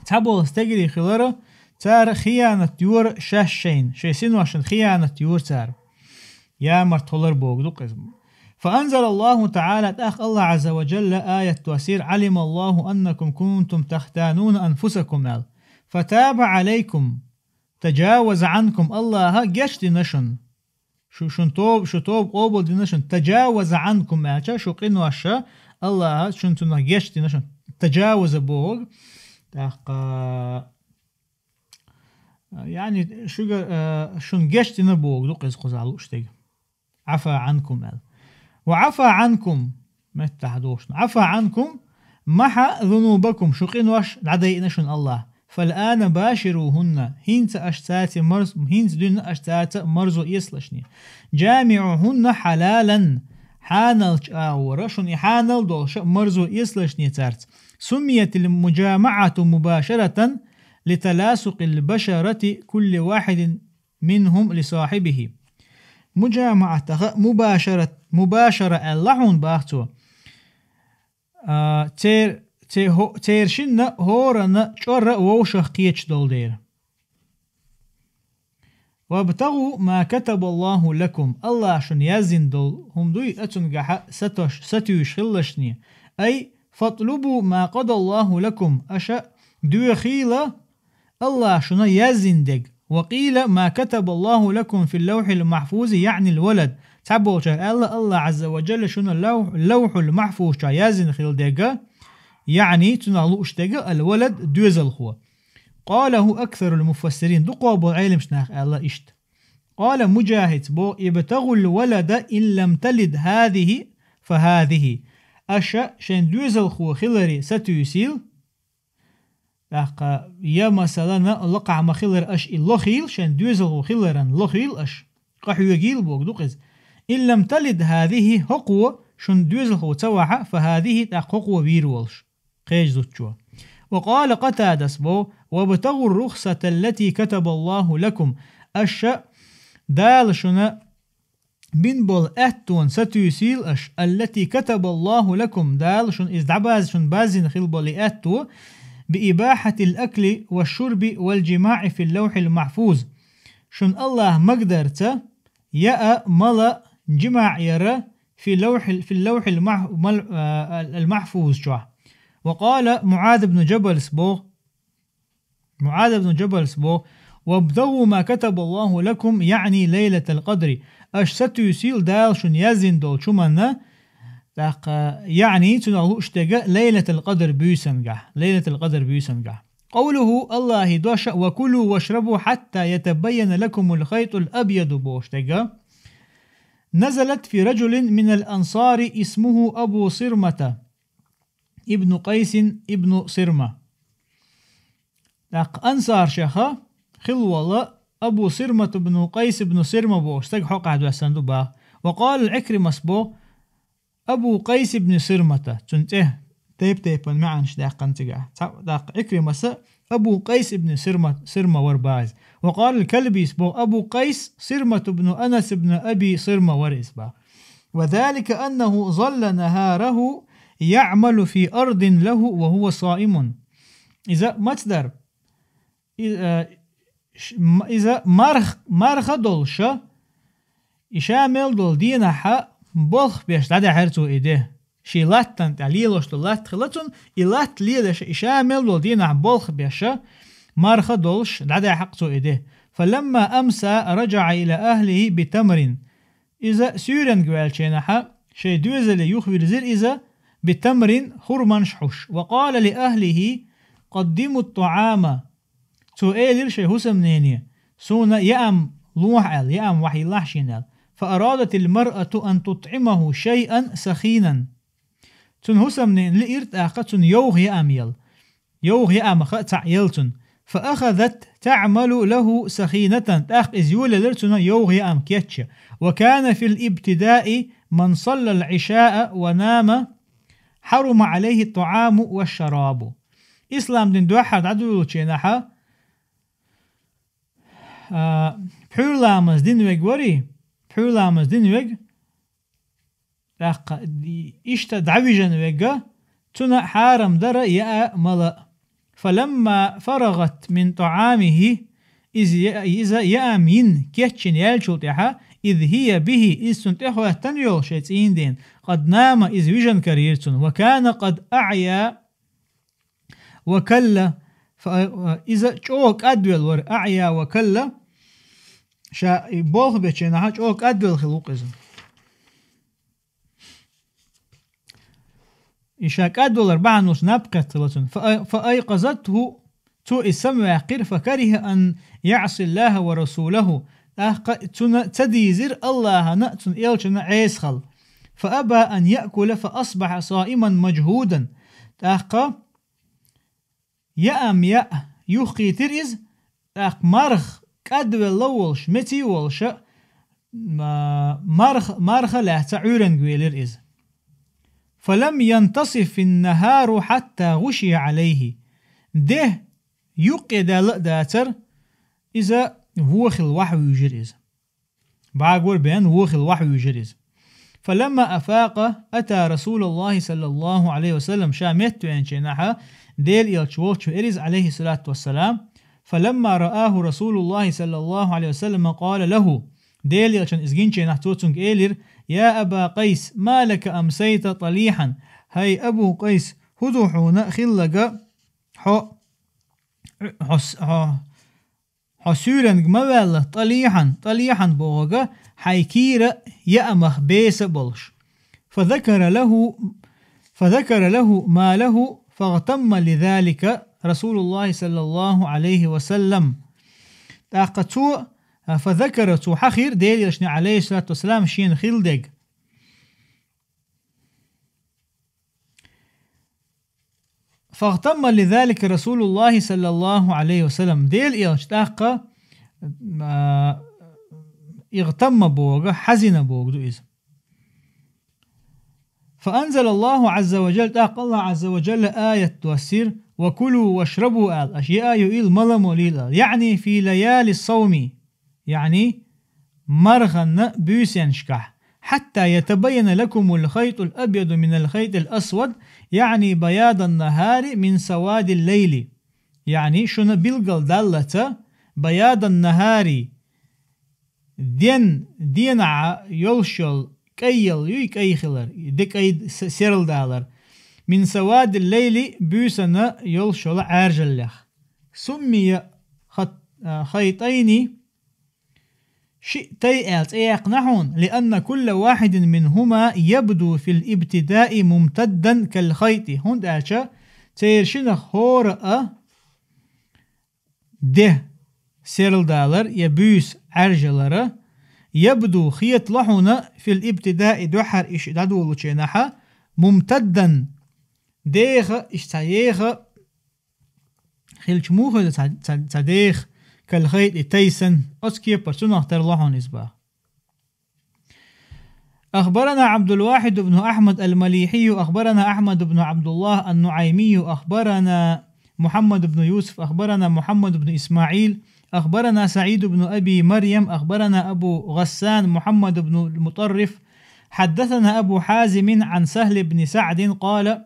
цхьаболу стегарий хилара, цара хиянат йора шаьш шайна, шайн синошна хиянат йора цара. Ямарт хилар боху ду-кх иза. Фа анзалаллаху таъала, тӀаккха Аллахь Ӏазза ва Джалла аят доссийра: «Алималлаху аннакум кунтум тахтануна анфусакум», — аьлла. «Фа таба Ӏалайкум, таджаваза Ӏанкум», Аллахьа гечдина шуна. Шу, шун тоб-, шу тоба къобалдина шун, «таджаваза Ӏанкум» аьлча, шу къиноша Аллахьа шун цунах гечдина шун. «Таджаваза» боху. ТӀаккха, Яъни, шуьга, э, шуна гечдина бохург ду-кх иза кхузахь лууш дерг. «Ӏафа Ӏанкум», аьлла. «Ва Ӏафа Ӏанкум», меттахь дохуш. «Ӏафа Ӏанкум», «махьа зунубакум», шун къинош дӀадайина шуна АллахӀа. «Фал-ана баширухунна», хӀинца аша цаьрца марз-, хӀинца дуьйна аша цаьрца марзо эцалаш шуна. «ЖамиӀухунна хьалалан», хьаналчу агӀора, шуна и хьанал долуша марзо эцалаш шуна цаьрца. «Суммиятил муджамаӀату мубашаратан литаласукъил башарати кулли вахьидин минхум ли сахьибихи». МуджамаӀатаха мубашарат, мубашара аьлла хьуна бах цо. А, цер-, цер-, хӀо-, церан шинна хӀоранна чӀорра вовшах кхеташ долу дела. «ВабтагӀу ма катабаллаху лакум», АллахӀа шуна яздина долу хӀума дуй, оцуьнгахьа сатош-, сатуьйсуш хилалаш шуна. Ай, «фатлубу ма къадаллаху лакум», аша доьхийла АллахӀа шуна яздина дерг. «Ва къийла ма катабаллаху лакум фил лавхьил махьфузи, яънил валад». Цхьаболчара аьлла, АллахӀа Ӏазза ва Джалла шуна лавхь-, лавхьул махьфуз чохь яздина хила дерг, яъни цунах лууш дерг ал-валад, доьзалхо. «Къалаху аксарул муфассирин», дукхох болу Ӏеламчу наха аьлла иштта. «Къала Муджахид», боху: «ибтагӀул валада ин лам талид хӀазихи фа хӀазихи». Аша шайн доьзалхо хиларе сатуьйсийла, тӀаккха, я, масалана, лакхахь ма-хиллара аша и лохийла, шайн доьзалхо хиларан лохийла аша, къахьоьгийла бохург ду-кх иза. «Ин лам талид хӀазихи», хӀокхо шун доьзалхо ца вахьа, «фа хӀазихи», тӀаккха хӀокхо вийр волуш, кхечу зудчо. «Ва къала Къатадас», боху: «ВабтагӀур рухсата ллати катабаллаху лакум». Аша Дала шуна бина болу аьттонан сатуьйсийла аша, «аллати катабаллаху лакум», Дала шуна иза дӀабаз-, шуна баззина хила болу и аьтто, «би ибахьатил акли ва шурби вал джимаӀи фил лавхьил махьфуз». Шуна АллахӀа магадарца яа, мала, джимаӀ яра фи лавхьил, фил лавхьил мах-, мал-, а, ал-, ал-махьфуз чохь. «Ва къала Муаз ибн Джабалс», боху, Муаз ибн Джабалс боху: «ВабтагӀу ма катабаллаху лакум, яъни лайлатал къадри». Аша сатуьйсийла Дала шуна яздина долчу хӀуманна, тӀаккха, яъни цунах лууш дерг лайлатал къадр буьйсангахь, лайлатал къадр буьйсангахь. Къовлуху, АллахӀан дош: «Ва кулу вашрабу хьатта ятабайяна лакумул хайтул абъяду», бохуш дерг. «Назалат фи раджулин минал ансари исмуху Абу Сирмата ибну Къайсин ибну Сирма». ТӀаккха ансаршех хилла волу Абу Сирмат ибну Къайс ибну Сирма бохуш стаг хьокъехь доьссина ду бах. «Ва къала Ӏикримас», боху, «Абу Къайс ибну Сирмата», цуьнан цӀе тайп-тайпана маьӀнаш даьккхина цигахь. Цхьа, тӀаккха Ӏикримаса Абу Къайс ибну Сирма, Сирма вара бах иза. «Ва къала Калбис», боху, «Абу Къайс Сирмат ибну Анас ибну Аби Сирма вара иза бах». «Ва залика аннаху залла нахараху яъмалу фи ардин лаху ва хува саимун». Иза маца дара? И, э, ш-, м-, иза марх-, марха долуша, и ша мел долу дийнахьа болх беш дӀадаьхьира цо и де. Шен латтана тӀехь лелош долу латта хилла цунна, и латта лелаша, и ша мел долу дийнахь болх беша, марха долуш дӀадаьхьира цо и де. «Фаламма амса раджаӀа ила ахлихи би тамрин». Иза суьйренга ваьллачу хенахьа шайн доьзале юхавирзира иза, би тамрин, хурманаш хьуш. «Ва къала ли ахлихи къаддиму ттаӀама». Цо элира шайн хӀусамнене: «Суна яам лохьа», аьлла, «яам вахьийлахь шена», аьлла. «Фа арадатил маръату ан тутӀимаху шайъан сахинан». Цуьнан хӀусамнена лиира тӀаккха цунна йовха яам яла. Йовха яамах цхьаъ яла цунна. «Фа ахазат таъмалу лаху сахинатан», тӀаккха иза йолаелира цунна йовха яам кечъян. «Ва кана фил ибтидаи ман саллал Ӏишаа ва нама хьарума Ӏалайхи ттаӀаму ва шшарабу». Ислам дин дуьххьара дӀадуьйлучу хенахьа, а, пхьуьйра ламаз дина верг варий, пхьуьйра ламаз дина верг, тӀаккха иштта дӀавижина верг, цунна хьарам дара яа, мала. «Фаламма фарагӀат мин тӀаӀамихи», иза я-, иза яам йина кечйина яьллачул тӀаьхьа, «из хӀия бихи», иза цунна тӀехӀоьттина йолу шайн цӀийнан дена, «къад нама», иза вижина карийра цунна, «ва кана къад аӀя ва калла», фа-, иза чӀогӀа кӀадвелла вара, «аӀя ва калла», ша и болх бечу хенахьа чӀогӀа кӀадвелла хилла ву-кх иза. И ша кӀадвалар бахьана долуш наб кхетта хилла цунна. Фа-, фа айкъазатху, Цо иза самаваьккхира, فكره أن يعصي الله ورسوله. ТӀаккха цунна ца дийзира Аллахьана а, цун элчанна а Ӏеса хила. فأبى أن يأكل فأصبح صائما مجهودا. ТӀаккха яа-м яа юхкхийтира иза, тӀаккха марха кӀадвелла волуш, меций волуша, ма-, марха, марха лаьцна Ӏуьйренга велира иза. فلم ينتصف النهار حتى غشي عليه. Де юккъе даьлла а дацара, иза вохийла вахьа вуьйжира иза. БӀагор бен вохийла вахьа вуьйжира иза. فلما أفاق أتى رسول الله صلى الله عليه وسلم. Ша меттавеанчу хенахь Делан элча волчу веара иза, عليه الصلاة والسلام. فلما رآه رسول الله صلى الله عليه وسلم قال له. Делан элчанна иза гинчу хенахь цо цуьнга элира: يا أبا قيس، ما لك أمسيت طليحا؟ ХӀай Абу Къайс, хӀун ду хьуна хилларг, хьо, хьо, хьо, хьо суьйренга ма ваьлла, طليحا, طليحا бохург хьайн кийра яамах беса а болуш. فذكر له، فذكر له ما له فاغتم لذلك رسول الله صلى الله عليه وسلم. ТӀаккха цо, فذكر, цо хьахийра Делан элчане, عليه الصلاة والسلام, шена хилла дерг. فاغتم لذلك رسول الله صلى الله عليه وسلم. Делан элча тӀаккха, а, اغتم бохург, хьаьзина бохург ду иза. فأنزل الله عز وجل, тӀаккха Аллахь Ӏазза ва Джалла аят доссийра: وكلوا واشربوا аьлла, аша яа а юийла, мала а молийла аьлла. يعني في ليالي الصوم. يعني марханна буьйсанашкахь. حتى يتبين لكم الخيط الأبيض من الخيط الأسود، يعني بياض النهار من سواد الليل. يعني шуна билггал даллалц بياض النهار, ден, денахь йолуш йолу кӀайъелла юй, кӀай хилар, де кӀай с-, серладалар, من سواد الليل, буьйсанна йолуш йолу Ӏаьржаллех. سمي خط-, а, خيطين, шиъ тай аьлла цӀе яьккхина хьуна, لأن كل واحد منهما يبدو في الابتداء ممتدا كالخيط, хӀунда аьлча церан шинах хӀора а де серладалар я буьйса Ӏаьржалара, يبدو, хетало хьуна, في الابتداء, дуьххьара и шиъ дӀадолучу хенахь, ممتدا, деха, иштта цхьа еха хилча муха хир ду цхьа, цхьа, цхьа деха, كالخيط, тай санна, оцу кепара цунах тарло хьуна иза боху. أخبرنا عبد الواحد بن أحمد المليحي، أخبرنا أحمد بن عبد الله النعيمي، أخبرنا محمد بن يوسف، أخبرنا محمد بن إسماعيل، أخبرنا سعيد بن أبي مريم، أخبرنا أبو غسان محمد بن المطرف، حدثنا أبو حازم عن سهل بن سعد قال: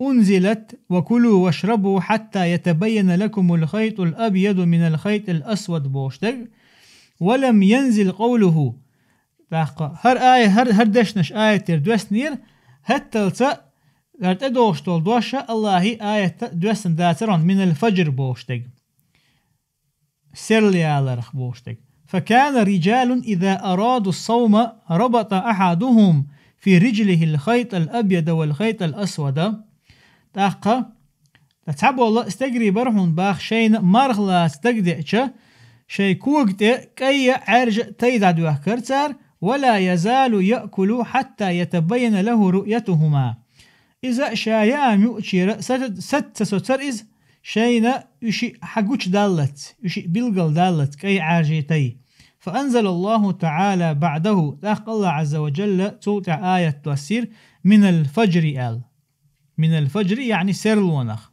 أنزلت: وكلوا واشربوا حتى يتبين لكم الخيط الأبيض من الخيط الأسود бохуш дерг, ولم ينزل قوله. ТӀаккха хӀара ая-, хӀара, хӀара дешнаш аятера доьссинера, хӀетталца хӀара тӀедогӀуш долу дош а Аллахьан аятта доьссина дацара хьуна, من الفجر бохуш дерг. Серла яларх бохуш дерг. فكان رجال إذا أرادوا الصوم ربط أحدهم في رجله الخيط الأبيض والخيط الأسود. ТӀаккха, ткъа цхьаболу стегарий бара хьуна боху, шайна марха лаца дагадеъча, шайн кога тӀе кӀай а, Ӏаьржа а тай дӀадоьхкара цара, ولا يزال يأكل حتى يتبين له رؤيتهما. Иза ша яа-м юучуьра саца, саца ца соцара иза, шайна уьш шиъ хьагучудаллалц, уьш шиъ билгалдаллалц, кӀай, Ӏаьржий, тай. فأنزل الله تعالى بعده, тӀаккха Аллахь Ӏазза ва Джалла цул тӀаьхьа аят доссийра, من الفجر аьлла. من الفجر, яъни серлонах.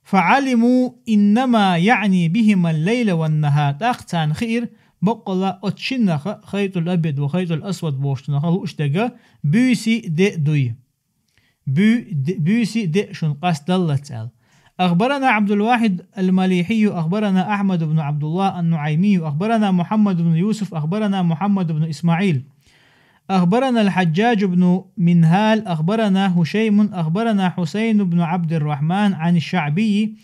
فعلموا إنما يعني بهما الليل والنهار. ТӀаккха царна хиира, баккъалла оцу шиннах, خيط الأبيض و خيط الأسود бохучунах лууш дерг, буьйсий, де дуй. Буь-, де-, буьйсий, де шуна къастадаллалц аьлла. أخبرنا عبد الواحد المليحي، أخبرنا أحمد بن عبد الله النعيمي، أخبرنا محمد بن يوسف، أخبرنا محمد بن إسماعيل، أخبرنا الحجاج بن منهال، أخبرنا هشيم، أخبرنا حسين بن عبد الرحمن عن الشعبي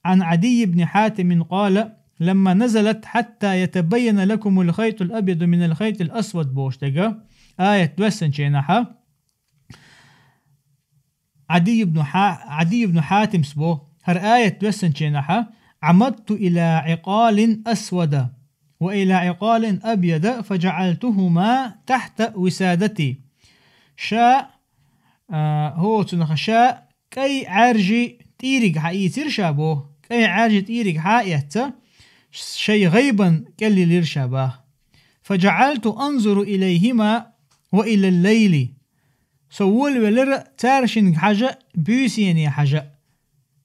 عن عدي بن حاتم قال: لما نزلت حتى يتبين لكم الخيط الأبيض من الخيط الأسود бохуш дерг, аят доьссинчу хенахь, Ӏадий ибн Хьа-, Ӏадий ибн Хьатимс боху, хӀара аят доьссинчу хенахь, عمدت إلى عقال أسود وإلى عقال أبيض فجعلتهما تحت وسادتي. Ша, а, хӀоцунаха ша кӀай Ӏаьржи тӀийриг хьаийцира ша бо, кӀай Ӏаьржи тӀийриг хьаэцца, шай гӀайбан кӀеллилира ша бах. فجعلت أنظر إليهما وإلى الليل. Со волавелира цаьршинга хьажа, буьйсене хьажа.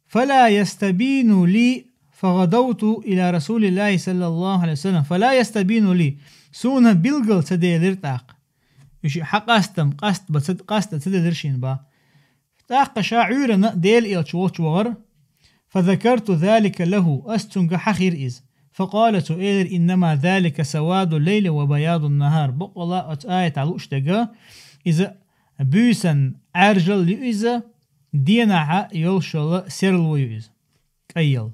فلا يستبين لي فغدوت إلى رسول الله صلى الله عليه وسلم فلا يستبين لي. Суна билгал ца делира тӀаккха. Уьш хьакъастам, къаст ба ца, къаста ца делира шин ба. ТӀаккха ша Ӏуьйранна Дела элча волчу вахара. فذكرت ذلك له, ас цунга хьахийра иза. فقال, цо элира: إنما ذلك سواد الليل وبياض النهار. Бакъала оцу аятахь лууш дерг, иза буьйсан Ӏаьржалла ю иза, денахьа йолуш йолу серло ю иза. КӀайалла.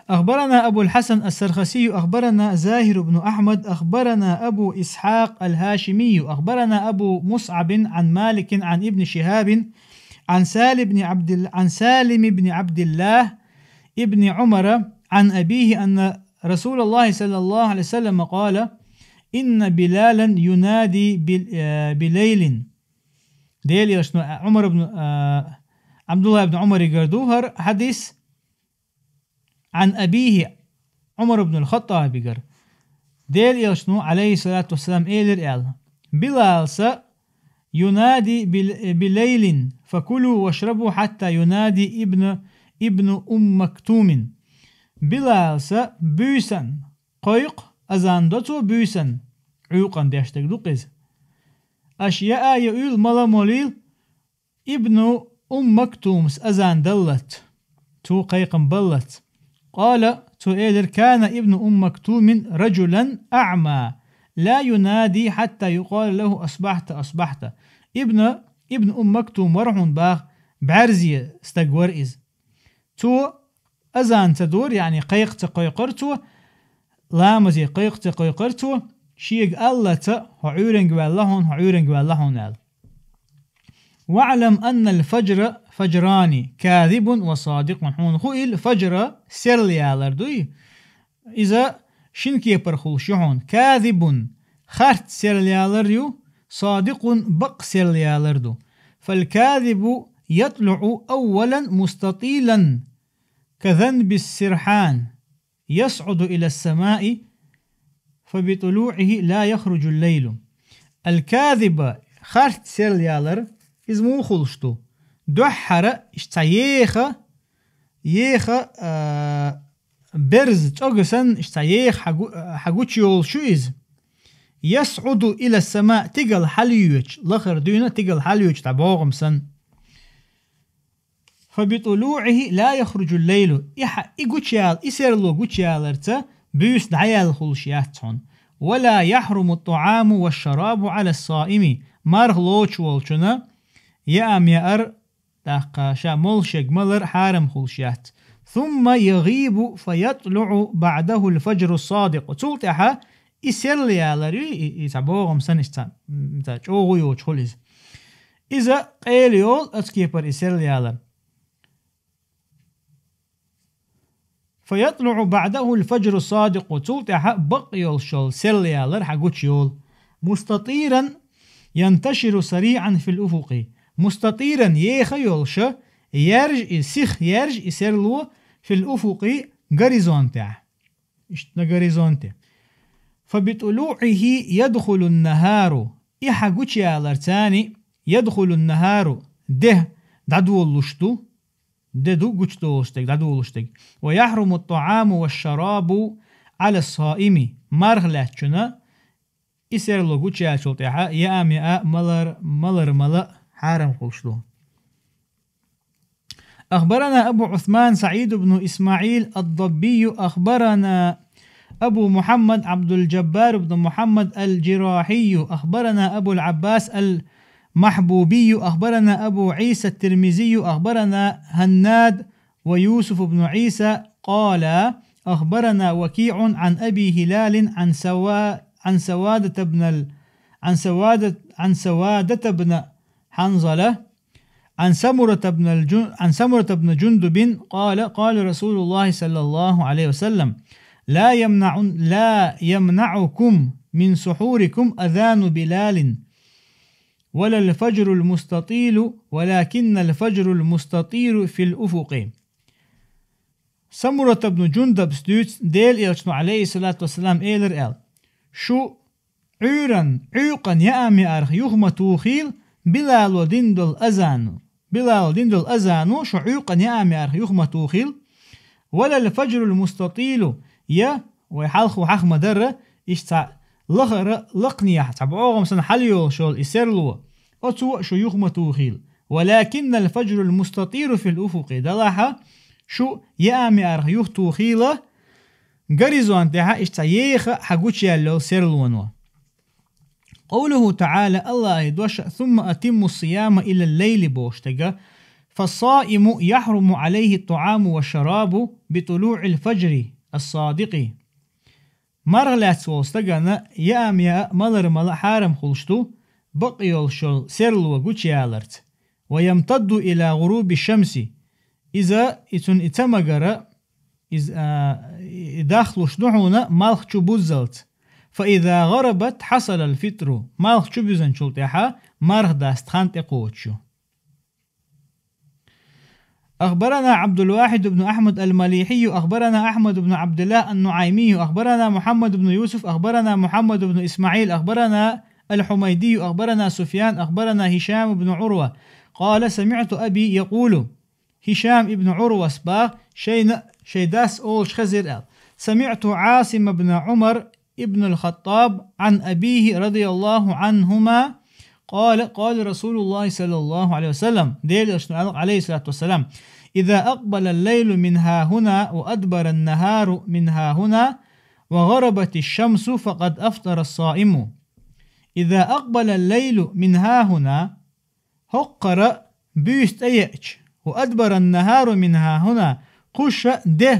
أخبرنا أبو الحسن السرخسي، أخبرنا زاهر بن أحمد، أخبرنا أبو إسحاق الهاشمي، أخبرنا أبو مصعب عن مالك عن ابن شهاب عن سالم بن عبد ال-، عن سالم بن عبد الله ابن عمر عن أبيه أن رسول الله صلى الله عليه وسلم قال: إن بلالا ينادي بال-، آه، بليل. Дела элчано Ӏумар ибн, а, Абдулла ибн Ӏумаригара ду хӀара хьадис, عن أبيه, Ӏумар ибн ал-ХаттӀабигара. Дела элчано, عليه الصلاة والسلام, элира аьлла: Билал са ينادي بل-, بليل فكلوا واشربوا حتى ينادي ابن, ابن أم مكتوم. Билал са буьйсан кхойкху, азан до цо буьйсан, Ӏуьйкъан деш дерг ду-кх иза. Аша яа, йоуьйла, мала, молийла, Ибну Умм Мактумас азан даллалц, цо кхайкхам баллалц. قال, цо элира: كان ابن أم مكتوم رجلا أعمى لا ينادي حتى يقال له أصبحت، أصبحت. Ибн, Ибн Умм Мактум вара хьуна баха, бӀаьрзе стаг вара иза. Цо азан ца дора, яъни кхайкха ца кхойкхура цо, ламазе кхайкха ца кхойкхура цо, шега аллалц: «Хьо Ӏуьйранга ваьлла хьуна, хьо Ӏуьйранга ваьлла хьуна», — аьлла. واعلم أن الفجر فجران كاذب وصادق. Хьуна хуъийла, фаджр серла ялар дуй, иза шина кепара хуьлуш ю хьуна. كاذب, харц серла ялар ю, صادق, бакъ серла ялар ду. فالكاذب يطلع أولا مستطيلا كذنب السرحان يصعد إلى السماء فبطلوعه لا يخرج الليل. الكاذب, харц серла ялар, иза муха хуьлуш ду? Дуьххьара иштта цхьа еха, еха, а, берза цӀога санна, иштта цхьа еха хьагу-, хьагучу йолуш ю иза. يصعد إلى السماء, тигала хьалйоьдуш, лахара дуьйна тигала хьалйоьдуш дӀа богӀам санна. فبطلوعه لا يخرج الليل. И хьа-, и гучуяла, и серло гучуяларца буьйса дӀаяьлла хуьлуш яц хьуна. ولا يحرم الطعام والشراب على الصائم. Марха лоцуш волчунна яам яар, тӀаккха ша молуш ерг малар хьарам хуьлуш яц. ثم يغيب فيطلع بعده الفجر الصادق. Цул тӀаьхьа и серла ялар ю, и, и цхьа богӀам санна, иштта цхьа, м, цхьа чӀогӀа йоцуш хуьлу иза. Иза къайла йолу оцу кепара и серла ялар. فيطلع بعده الفجر الصادق. Цул тӀаьхьа бакъ йолуш йолу серла ялар хьагучу йолу. مستطيرا ينتشر سريعا في الأفق. مستطيرا, еха йолуш, яьржа и, сиха яьржа и серло, في الأفق, горизонтехь. Иштта горизонте. فبطلوعه يدخل النهار. И хьагучуяларцани, يدخل النهار, де дӀадолалуш ду, де ду гучудолуш дерг, дӀадолуш дерг. ويحرم الطعام والشراب على الصائم. Марха лаьттачунна и серло гучуяьллачул тӀаьхьа яам яа, малар, малар мала хьарам хуьлуш ду. أخبرنا أبو عثمان سعيد بن إسماعيل الضبي، أخبرنا أبو محمد عبد الجبار بن محمد الجراحي، أخبرنا أبو العباس المحبوبي، أخبرنا أبو عيسى الترمذي، أخبرنا هناد ويوسف بن عيسى قال: أخبرنا وكيع عن أبي هلال عن سوا-، عن سوادة بن ال-، عن سوادة، عن سوادة بن حنظلة عن سمرة بن الجن-، عن سمرة بن جندب قال: قال رسول الله صلى الله عليه وسلم: لا يمنع-، لا يمنعكم من سحوركم أذان بلال، ولا الفجر المستطيل، ولكن الفجر المستطيل في الأفق. Самурат ибн Джундубас дуьйцу, Делан Элчано, алейхиссалату вассалам, элира аьлла: шу Ӏуьйран, Ӏуьйкъан яам яарх юха ма тухийла, Билало дина долу азано. Билало дина долу азано шу Ӏуьйкъан яам яарх юха ма тухийла. Валал фаджрул мустатилу, я, вай хьалха хьаха ма дарра, иштта цхьа лахара лакханехьа, цхьа бӀогӀам санна хьалайолуш йолу и серло, оцо а шу юха ма тухийла. Валакиннал фаджрул мустатиру фил уфукъи, делахь а шу яам яарх юха тухийла, горизонт тӀехь иштта цхьа еха хьагучуяьлла йолу серлоно. Къовлуху таӀала, Аллахьан дош: «Сумма атимму сияма илал лайли», бохуш стага, «фассаиму яхруму Ӏалайхи ттаӀаму ва шарабу би тулуӀил фаджри ас-садикъи». Марха лаьцна волу стагана яам яа а, малар мала а хьарам хуьлуш ду, бакъ йолуш йолу серло гучуяларца. «Ва ямтадду иля гӀуруби шамси». Иза, и цунна и ца магара, иза, а, и дахлуш ду хьуна малх чу буззалц. «Фа иза гӀарабат хьасалал фитру». Малх чу буьзначул тӀаьхьа марха даста хан тӀекхочуш ю. أخبرنا عبد الواحد بن أحمد المليحي، أخبرنا أحمد بن عبد الله النعيمي، أخبرنا محمد بن يوسف، أخبرنا محمد بن إسماعيل، أخبرنا الحميدي، أخبرنا سفيان، أخبرنا هشام بن عروة، قال: سمعت أبي يقول. Хишам ибн Ӏурвас баха шайна, шайн дас олуш хезира аьлла: «СамиӀту Ӏасим ибн Ӏумар ибн ал-Хаттаб Ӏан абийхи радияллаху Ӏанхума, къала, къала Расулуллахи саллаллаху Ӏалайхи ва саллам», Делан Элчано аьлла, Ӏалайхиссалату вассалам: «Иза акъбалал лайлу мин хахуна ва адбаран нахару мин хахуна ва гӀарабатиш шамсу, факъад афтарас саиму». «Иза акъбалал лайлу мин хахуна», хӀокхара буьйса тӀееача, «ва адбаран нахару мин хахуна», кхуша де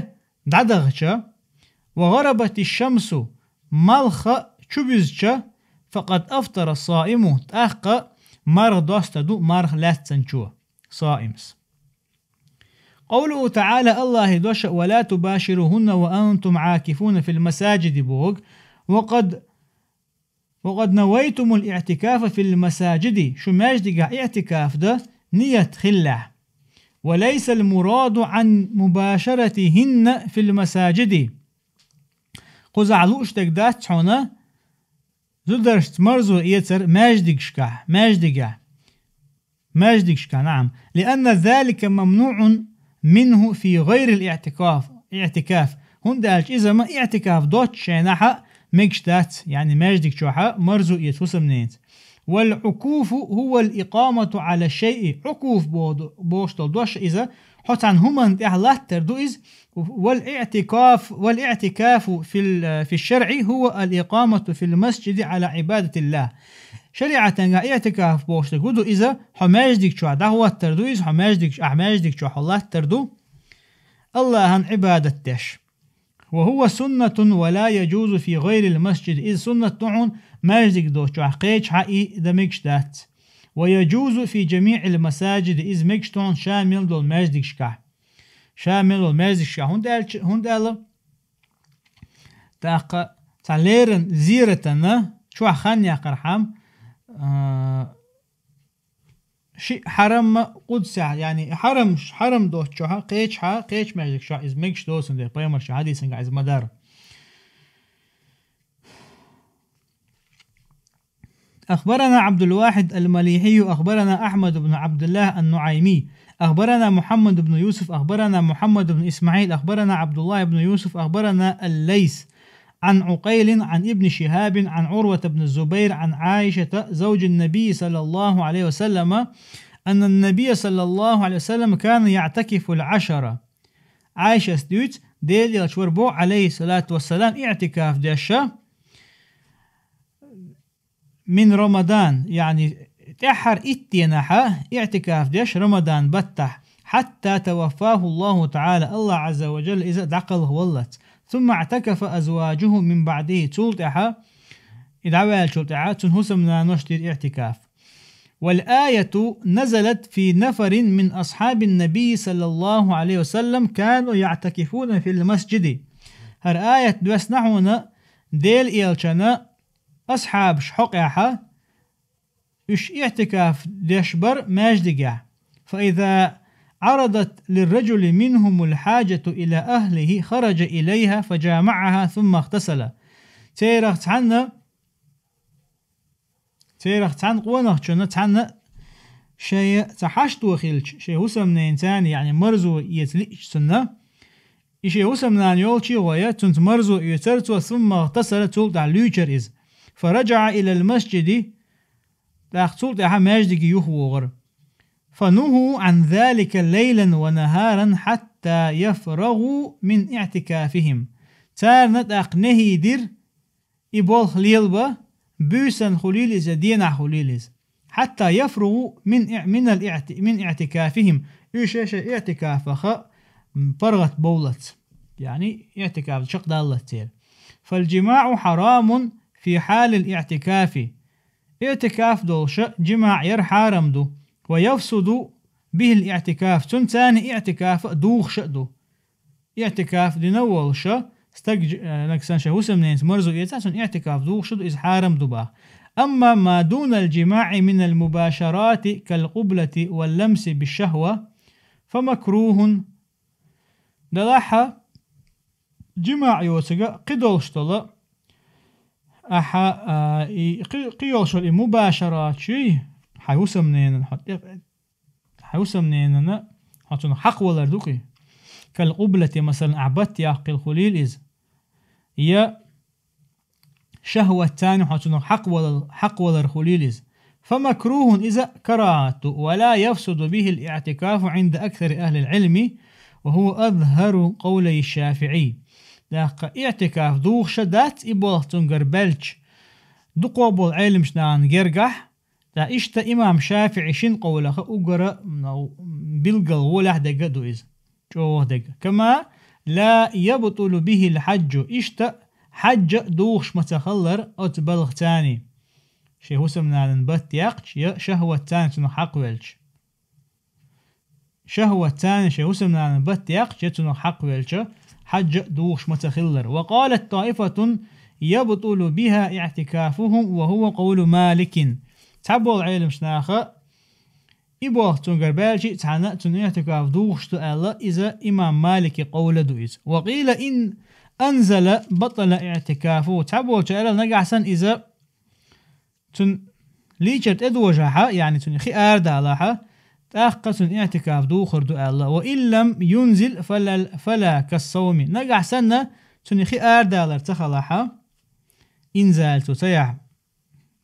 дӀадахча, «ва гӀарабатиш шамсу», малх чубуьзча, «факъад афтарас саиму», тӀаккха марха достур ду марха лаьцначо, саимас. Къовлуху таӀала, Аллахьан дош: «Ва ла тубаширухунна ва антум Ӏакифуна фил масаджиди», боху, «ва къад «Ва къад навайтумул иътикафа фил масаджиди», шу маьждигехь иътикаф дан ният хиллехь. «Ва лайсал мураду Ӏан мубашаратихинна фил масаджиди». Кхузахь лууш дерг дац хьуна зударшца марзо эцар маьждигашкахь, маьждигехь. Маьждигашка, наам. «Лианна залика мамнуӀун минху фи гӀайрил иътикаф». Иътикаф. ХӀунда аьлча иза ма иътикаф доцучу шайнахьа мегаш дац, яъни маьждиг чохьа марзо эца хӀусамненца. «Вал Ӏукуфу хӀувал икъамату Ӏала шайъи». Ӏукуф бо-, бохуш долу дош иза, хьо цхьана хӀуманна тӀехь латтар ду иза, «Вал иътикаф-, вал иътикафу фил, фи шаръи хӀува ал икъамату фил масджиди Ӏала Ӏибадатиллах». ШариӀатангахь иътикаф бохуш дерг хӀун ду иза, хьо маьждиг чохь дӀахӀоттар ду иза, хьо маьждиг, ахь маьждиг чохь хьо латтар ду, Аллахьан Ӏибадат деш. «Ва хӀува суннатун ва ла яджузу фи гӀайрил масджид». Иза суннат ду хьуна, маьждиг доцучохь кхечахьа и дан мегаш дац. «Ва яджузу фи джамиӀил масаджид». Иза мегаш ду хьуна ша мел долу маьждигашкахь. Ша мел долу маьждигашкахь. ХӀунда аьлча, хӀунда аьлла? ТӀаккха цхьа леррина зератана чохь хан яккхархьама, а, шиъ хьарамма къудсехь, яъни хьарам, хьарам доцучохьа, кхечахьа, кхечу маьждигашкахь иза мегаш доцун дела, пайхамарчу хьадисангахь иза ма дара. أخبرنا عبد الواحد المليحي، أخبرنا أحمد بن عبد الله النعيمي، أخبرنا محمد بن يوسف، أخبرنا محمد بن إسماعيل، أخبرنا عبد الله بن يوسف، أخبرنا الليث عن عقيل عن ابن شهاب عن عروة بن الزبير عن عائشة زوج النبي صلى الله عليه وسلم أن النبي صلى الله عليه وسلم كان يعتكف العشر. Ӏайшас дуьйцу, Делан Элча вара боху, Ӏалайхиссалату вассалам, иътикаф деш, мин Рамадан, яъни тӀаьххьара итт денахьа иътикаф деш Рамадан баттахь, хьатта таваффаху Аллаху таӀала, Аллах Ӏазза ва Джалла иза дӀакхалхаваллалц. Сумма иътакафа азваджуху мин баӀдихи, цул тӀаьхьа, и дӀаваьллачул тӀаьхьа, цуьнан хӀусамнанош дира иътикаф. والآية نزلت في نفر من أصحاب النبي صلى الله عليه وسلم كانوا يعتكفون في المسجد. ХӀара аят доссана хьона Делан элчан асхьабаш хьокъехьа, уьш иӀтикаф деш бар маьждигехь. فإذا عرضت للرجل منهم الحاجة إلى أهله خرج إليها فجامعها ثم اغتسل. Церах цхьанна Церах цхьана къонахчунна цхьанна шайн цхьа хьашт хилча, шайн хӀусамненацани, яъни марзо эца лиъча цунна, и шайн хӀусамнана йолча гӀоя, цунца марзо оьцура цо, ثم اغتسل, цул тӀаьхьа луьйчура иза. فرجع إلى المسجد, тӀаккха цул тӀаьхьа маьждиге юхавогӀура. فنهوا عن ذلك ليلا ونهارا حتى يفرغوا من اعتكافهم. Царна тӀаккха нахьи дира, и болх лелабан, буьйсанна хуьлийла иза, денахь хуьлийла иза. حتى يفرغوا من إع-، من الاعت-، من اعتكافهم. Уьш шоай иӀтикафах, м, паргӀат бовлац. Яъни иӀтикаф чакхдаллалц церан. فالجماع حرام في حال الاعتكاف. ИӀтикаф долуш жимаӀ яр хьарам ду. ويفسد به الاعتكاف. Цунцани иӀтикаф а духуш а ду. ИӀтикаф дина волуш стаг, э, нагахь санна шайн хӀусамненца марзо эцахь, цунна иӀтикаф духуш ду, иза хьарам ду боху. أما ما دون الجماع من المباشرات كالقبلة واللمس بالشهوة فمكروه. Делахь а, жимаӀ йоцург кхидолуш долу, ахьа, а, и кхи-, кхийолуш йолу и мубашарат чуьй, хьайн хӀусамненан хьо тӀе-, хьайн хӀусамненана хьо цунах хьакхавалар ду-кх и. كالقبلة, масалан, ахь батт яккхийла хуьлийла иза. Я шахӀватцани хьо цунах хьакхавалал-, хьакхавалар хуьлийла иза. فمكروه, иза карахӀат ду, ولا يفسد به الاعتكاف عند أكثر أهل العلم، وهو أظهر قولي الشافعي. ТӀаккха иӀтикаф духуш а дац и болх цуьнгара баьлча, дукхах болу Ӏеламчу нахана гергахь, ткъа иштта имам ШафиӀи шина къовлаха уггара, м, билггал гӀолехь дерг а ду иза, чӀогӀа дерг. كما لا يبطل به الحج, иштта хьаьжжа а духуш ма ца хиллара оцу балхацани, шайн хӀусамнанан батт яьккхича я шахӀватцани цунах хьакхавелча. ШахӀватцани шайн хӀусамнанан батт яьккхича я цунах хьакхавелча, хьаьжжа а духуш ма ца хиллара. وقالت طائفة يبطل بها اعتكافهم وهو قول مالك. Цхьаболу Ӏеламчу наха и болх цуьнгара баьлча а цхьаьна цуьнан иӀтикаф духуш ду аьлла, иза имам Маликан къовла ду иза. وقيل إن أنزل بطل اعتكافه. Цхьаболчара аьлла, нагахь санна иза цуьнан лийчар тӀедожахь, яъни цуьнан хи арадалахь, тӀаккха цуьнан иӀтикаф духур ду аьлла. وإن لم ينزل فلا، فلا كالصوم. Нагахь санна цуьнан хи арадалар ца хилахь, инзал цо ца яхь,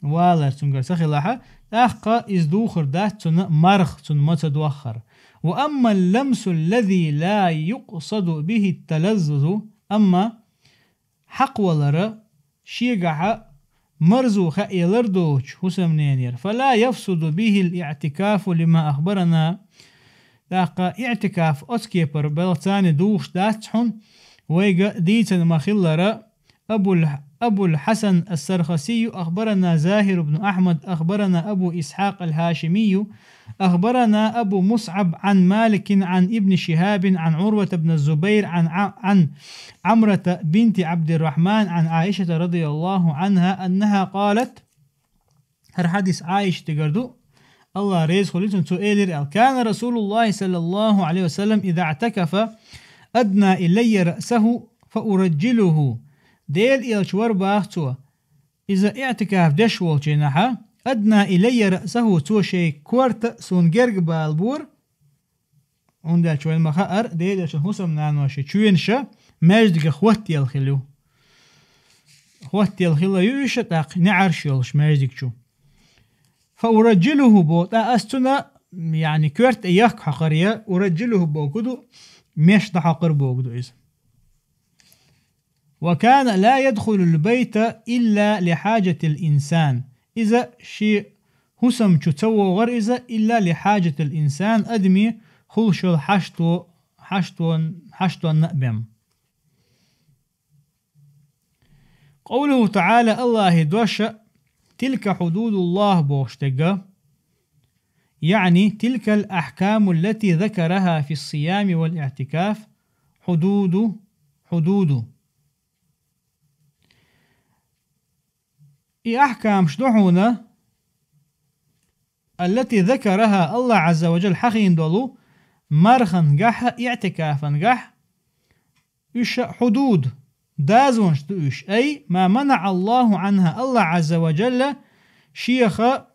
валар цуьнгара ца хилахь, тӀаккха иза духур дац цунна марха, цунна ма ца доххара. وأما اللمس الذي لا يقصد به التلذذ, амма хьакхавалар шегахь марзо хаа елар доцуш хӀусамненера, فلا يفسد به الاعتكاف لما أخبرنا. ТӀаккха иӀтикаф оцу кепара балхацани духуш дац хьуна, вайга дийцина ма-хиллара, أبو الح-، أبو الحسن السرخسي أخبرنا زاهر بن أحمد أخبرنا أبو إسحاق الهاشمي أخبرنا أبو مصعب عن مالك عن ابن شهاب عن عروة بن الزبير عن ع-، عن عمرة بنت عبد الرحمن عن عائشة رضي الله عنها أنها قالت. ХӀара хьадис Ӏайшатигара ду, АллахӀ реза хуьлийла цунна, цо элира аьлла: كان رسول الله صلى الله عليه وسلم إذا اعتكف أدنى إلي رأسه فأرجله. Делан элча вара боху цо, иза иӀтикаф деш волчу хенахь, أدنى إلي رأسه, цо шайн корта суна герга балабора, хӀунда аьлча вайна ма-хаъара, Делан элчан хӀусамнаноша чоьнаш маьждигах хӀоттаелла хилла ю. ХӀоттаелла хилла ю уьш, тӀаккха неӀарш йолуш маьждиг чу. فأرجله боху, тӀаккха ас цунна, яъни, коьрта тӀе яккха хьокхур я, أرجله бохург ду, меш дӀахьокхур бохург ду иза. وكان لا يدخل البيت إلا لحاجة الإنسان. Иза шен хӀусам чу ца вогӀура иза, إلا لحاجة الإنسان, адаме хуьлуш йолу хьашто-, хьаштон-, хьаштонна а бен. قوله تعالى, АллахӀан дош, تلك حدود الله бохуш дерг, يعني تلك الأحكام التي ذكرها في الصيام والاعتكاف حدود، حدود. И ахькамаш ду хьуна, التي ذكرها, Аллах Ӏазза ва Джалла хьахийна долу, мархан гахьа, иӀтикафан гахь, уьш хьудуд, дазонаш ду уьш, أي ما منع الله عنها, Аллах Ӏазза ва Джалла шеха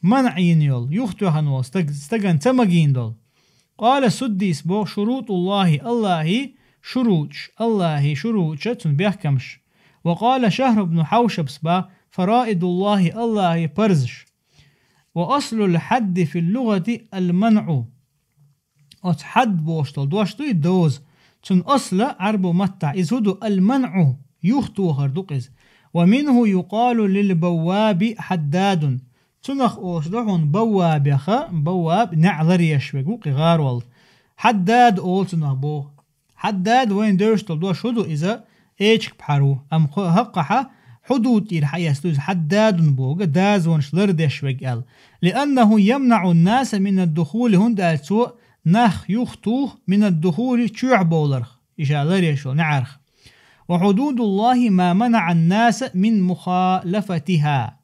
манъ йина йолу, юхатоьхна волу стаг, стагана ца магийна долу. قال السدي, боху, شروط الله, Аллахьи шуруташ, Аллахьи шуруташ, цуьнан бехкамаш. وقال شهر بن حوشب, боху, فرائض الله, Аллахьи парзаш. وأصل الحد في اللغة المنع. Оцу хьадд бохуш долу дош дуй, доза. Цуьнан асла Ӏарбу маттахь иза хӀун ду, المنع, юхатохар ду-кх иза. ومنه يقال للبواب حداد. Цунах олуш ду хьуна баввабеха, бавваб неӀ ларъеш верг ву-кх и гӀарол. Хьаддад олу цунах, боху. Хьаддад вайна девзаш долу дош хӀун ду иза? Эчиг пхьар ву. Амма кху-, хӀокхахь хьудуд тӀера хьаэцна ду иза, хьаддадун боху, дазонаш лардеш верг аьлла. لأنه يمنع الناس من الدخول, хӀунда аьлча цо нах юхатуху من الدخول, чоьхьа бовларх, иштта ларъеш йолу неӀарх. وحدود الله ما منع الناس من مخالفتها.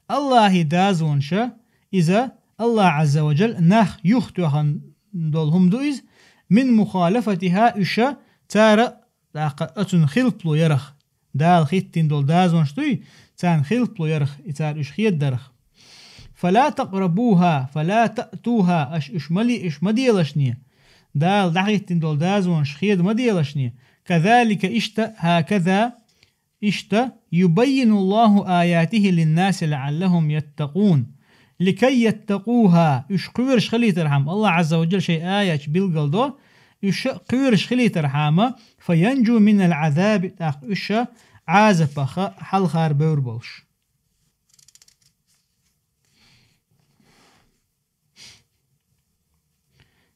Аллахьи дазонаша, иза Аллах Ӏазза ва Джалла нах юхатоьхна долу хӀума ду иза, من مخالفتها, уьш цара, тӀаккха, оцунна хилпало ярах. Дала хӀиттийна долу дазонаш дуй, царна хилпало ярах, и цара уьш хедадарх. فلا تقربوها، فلا تأتوها, аша уьш ма ле-, уьш ма делашне. Дала дӀахӀиттийна долу дазонаш хеда ма делашне. كذلك, иштта, هكذا, иштта, يبين الله آياته للناس لعلهم يتقون. لكي يتقوها, уьш кхоьруш хилийтархьама, Аллах Ӏазза ва Джалла шайн аяташ билгалдо, уьш кхоьруш хилийтархьама, فينجو من العذاب, тӀаккха уьш Ӏазапах хьалхара бевр болуш.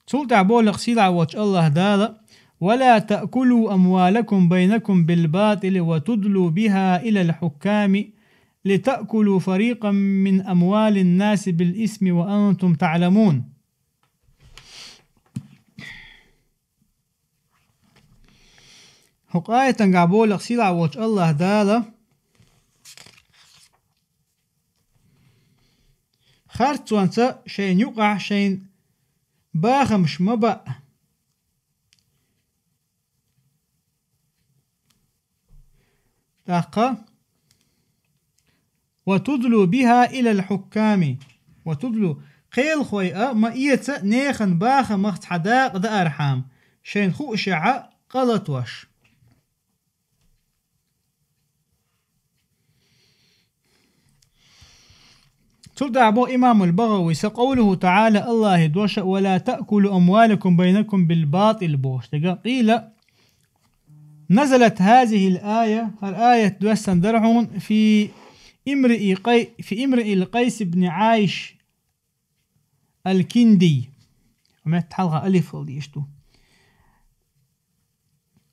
Цул тӀаьхьа боху-кх сийлахь волчу Аллах Дала: ولا تأكلوا أموالكم بينكم بالباطل وتدلوا بها إلى الحكام لتأكلوا فريقا من أموال الناس بالإثم وأنتم تعلمون. ХӀокху аятангахь боху-кх сийлахь волчу Аллах Дала: харцонца шайна юкъахь шайна бахамаш ма баа. ТӀаккха: وتدلوا بها إلى الحكام. وتدلوا, кхелахой а ма эца нехан бахамах цхьа дакъа даархьама, шайна хуушехь а къа латош. Цул тӀаьхьа боху имамул БагӀавис: قوله تعالى, Аллахьи дош: ولا تأكلوا أموالكم بينكم بالباطل, бохуш дерг. قيل: نزلت هذه الآية, хӀара аят доьссина дара хьуна, في امرئ قي-, في امرئ القيس بن عايش الكندي. Метта хьалха алиф хила дезаш ду.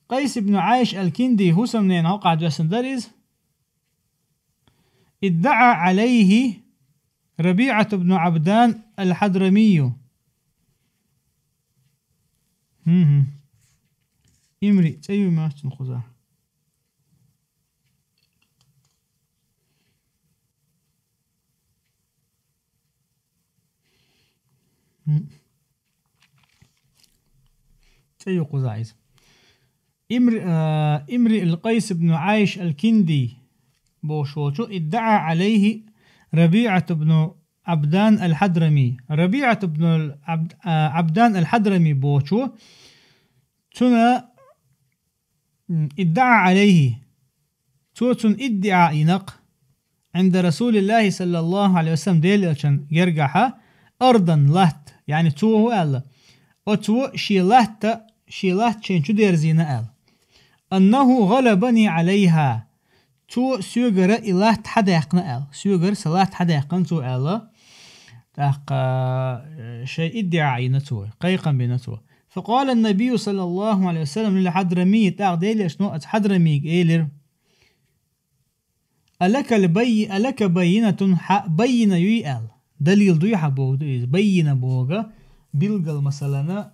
Къайс ибн Ӏайш ал-Кинди хӀусамненан хьокъехь доьссина дара иза. ادعى عليه ربيعة بن عبدان الحضرمي. ХӀун-хӀун. Имри, цӀе ю моьтту цуьнан кхузахь. ХӀун. ЦӀе ю кхузахь иза. Имри-, а, Имри ал-Къайс ибн Ӏайш ал-Кинди бохуш волчо, ادعى عليه ربيعة بن عبدان الحضرمي. РабиӀат ибн ал-Ӏабд-, а, Ӏабдан ал-Хьадрами бохучо, цуьнан, м, ادعى عليه. Цо цунна иддиӀа йина-кх, عند رسول الله صلى الله عليه وسلم, Делан элчанан гергахьа, أرضا, латта, яъни цо хӀун аьлла, оцо шен латта, шен латта шайна чу дерзийна аьлла. أنه غلبني عليها. Цо соьгара и латта хьадаьккхина аьлла. Соьгара сан латта хьадаьккхина цо аьлла. ТӀаккха, э, шайн иддиӀа йина цо, кхайкхам бина цо. فقال النبي صلى الله عليه وسلم للحضرمي, тӀаккха Делан элчано оцу Хьадрамига элира: ألك البي-, ألك بينة, хьан баййина юй аьлла. Далил дуй хьа боху ду иза, баййина боху, билггал, масалана,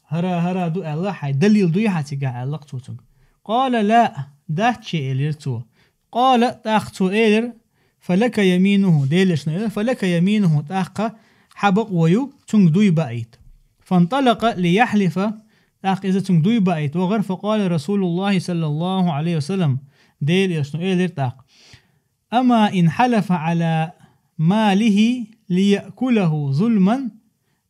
хӀара, хӀара ду аьлла, хьайн далил дуй хьа цигахь аьлла цо цуьнга. Къала ла, дац шен, элира цо. Къала, тӀаккха цо элира, фалака яминуху, Делашна элира, фалака яминуху, тӀаккха хьан бакъо ю, цуьнга дуй баийта. Фанталакъа лияхьлифа, тӀаккха иза цуьнга дуй баийта вахара, факъала Расулуллахи саллаллаху Ӏалайхи ва саллам, Делашна элира тӀаккха. Амма ин хьалафа Ӏала малихи лияъкулаху зулман,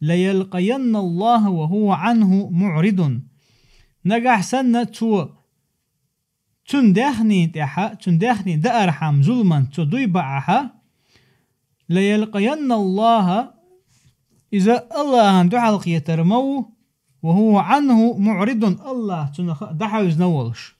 лаялкъаянна Аллаха ва хува Ӏанху муӀридун. Нагахь санна цо цуьнан даьхнин тӀехьа, цуьнан даьхни даархьама зуламан цо дуй баахьа, лаялкъаянна Аллаха, иза Аллахьан дуьхьал кхетар ма ву, ва хува Ӏанху муӀридун, Аллах цунах дӀахьаьвзина волуш.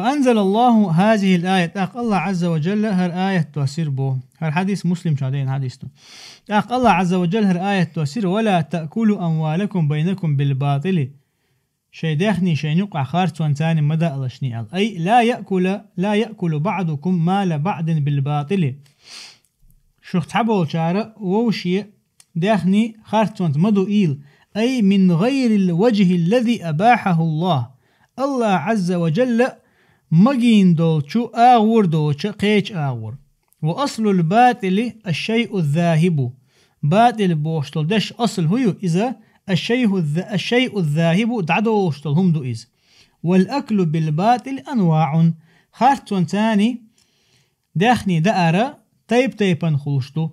فأنزل الله هذه الآية، тӀаккха Аллах Ӏазза ва Джалла хӀара аят доссийра боху. ХӀара хьадис Муслим чохь дайна хьадис ду. ТӀаккха Аллах Ӏазза ва Джалла хӀара аят доссийра: «Ва ла таъкулу амвалакум байнакум бил батили». Шайн даьхни шайна юкъахь харцонца ма даалашний аьлла. Ай, ла яъкула, ла яъкулу баъдукум мала баъдин бил батили. Шух цхьаболчара вовше даьхни харцонца ма дуийла. Ай, мин гӀайрил ваджхи ллази абахьаху Аллах. Аллах Ӏазза ва Джалла магийна долчу агӀор доцучу кхечу агӀор. Ва аслул батили аш-шайъу ззахибу. Батил бохуш долу деш асл хӀун ю? Иза аш-шайъу зза-, аш-шайъу ззахибу, дӀадолуш долу хӀума ду иза. Вал аклу бил батили анваъун. Харцонца даьхни даара тайп-тайпана хуьлуш ду.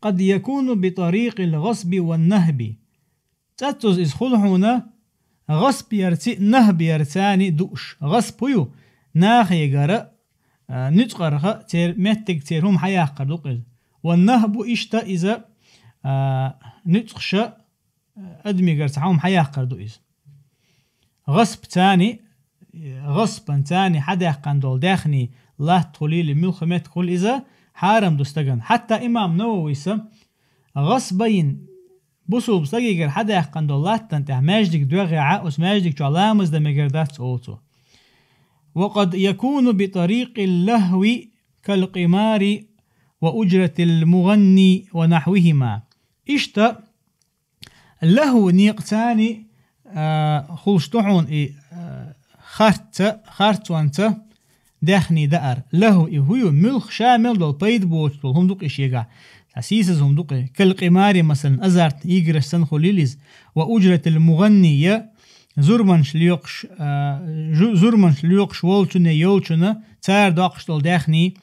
Къад якуну би тарикъил гӀасби ван нахьби. ЦӀаццуза иза хуьлу хьуна гӀасб ярци, нахьб ярцани дууш. ГӀасб хӀун ю? Нахе гара, а, нуьцкъарха церан меттиг, церан хӀума хьаяккхар ду-кх иза. Ван нахьбу иштта иза, а, нуьцкъаша, а, адамигара цхьа хӀума хьаяккхар ду иза. ГӀасб цани, гӀасбан цани хьадаьккхана долу даьхни латта хуьлийла, муьлхха меттиг хуьлу иза, хьарам ду стагана. Хьатта имам Нававис гӀасб йина бусулба стагигара хьадаьккхана долу латтана тӀехь маьждиг доьгӀехьа, оцу маьждиг чохь ламаз дан мегар дац олу цо. Ва къад якуну би тарикъил лахьви кал къимари ва уджратил мугӀанни ва нахьвихима. Иштта лахьву некъаца, а, хуьлуш ду хьуна и, а, харцца, харцонца даьхни даар. Лахьву и хӀун ю? Муьлхха ша мел долу пайда боцуш долу хӀума ду-кх и шегахь. Цхьа сийсаза хӀума ду-кх и. Кал къимари, масалан, азартни играш санна хуьлийла иза. Ва уджратил мугӀанни, я зурманаш лоькхуш, а, жу-, зурманаш лоькхуш волчунна, йолчунна цара доккхуш долу даьхни.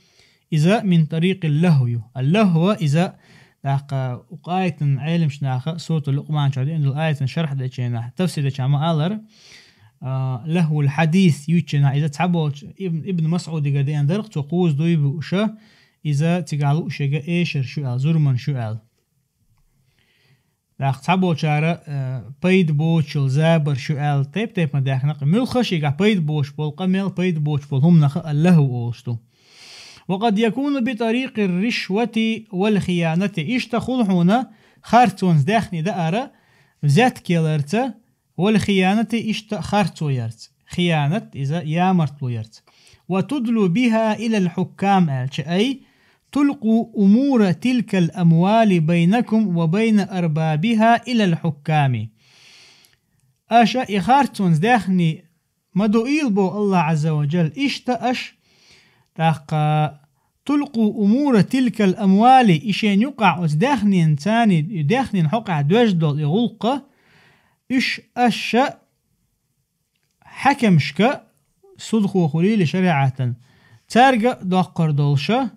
Иза мин тарикъил лахьв ю. Ал-лахьв иза, тӀаккха, укх аятан Ӏеламчу наха Суратул Лукъман чохь деана долу аятан шархь дечу хенахь, тафсир дечохь ма-аллара, а, лахьвул хьадис юьйцучу хенахь, иза цхьаболчу Ибн, Ибн МасӀудигара деана дара-кх цо, кхуза дуй бууш, иза цигахь лууш ерг эшарш ю аьлла, зурманаш ю аьлла. ТӀаккха цхьаболчара, э, пайда боцуш йолу забарш ю аьлла, тайп-тайпана даьхна-кх, муьлхха шегахь пайда боцуш болу къамел, пайда боцуш болу хӀуманах а лахьв олуш ду. Ва къад якуну би тарикъир ришвати вал хиянати. Иштта хуьлу хьуна харцонца даьхни даара, взятка яларца, вал хиянати, иштта харцо ярца. Хиянат иза ямартло ярца. Ва тудлу биха илал хьуккам аьлча, ай, тулкъу умура тилкал амвали байнакум ва байна арбабиха илал хьукками. Аша и харцонца даьхни ма дуийла боху Аллах Ӏазза ва Джалла, иштта аша, тӀаккха, тулкъу умура тилкал амвали, и шен юкъахь оцу даьхнин цани, и даьхнин хьокъехь доьжна долу и гӀуллакх, уьш аша хьаькамашка, судхо хуьлийла шариӀатан, цаьрга доккхур долуша,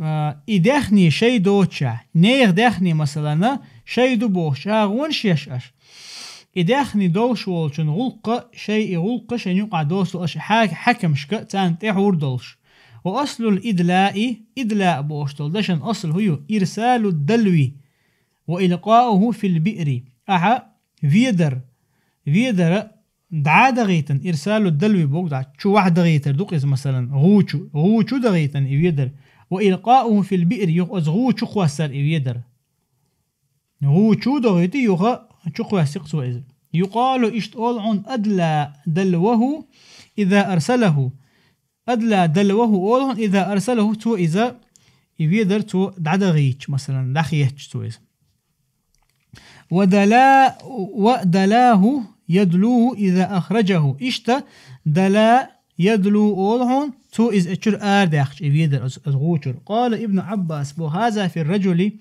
а, и даьхни шай доцушехь, нехан даьхни, масалана, шай ду бохуш, агӀонаш еш аша. И даьхни долуш волчун гӀуллакха, шай и гӀуллакха шайн юкъахь доцу аша хьа-, хьаькамашка царна тӀехьур долуш. Ва аслул идлаи, идла бохуш долу дашан асл хӀун ю? Ирсалу далви ва илкъауху фил биъри. Ахьа ведар, ведара дӀа а дагӀийтина, ирсалу далви боху дӀа, чу вахь дагӀийтар ду-кх иза, масалан, гӀу чу, гӀу чу дагӀийтина и ведар. Ва илкъауху фил биъри, юха оцу гӀу чу кхоссар и ведар. ГӀу чу догӀийти юха чукхоьссикх цо иза. يقال, иштта олу хьуна, أدلى دلوه إذا أرسله. أدلى دلوه олу хьуна إذا أرسله, цо иза, и ведар цо дӀадагӀийча, масалан, дӀахецча цо иза. ودلا-, ودلاه يدلوه إذا أخرجه. Иштта دلا يدلو олу хьуна, цо иза чуьра арадаьккхича, и ведар оцу, оцу гӀу чуьра. قال ابن عباس, бо, هذا في الرجل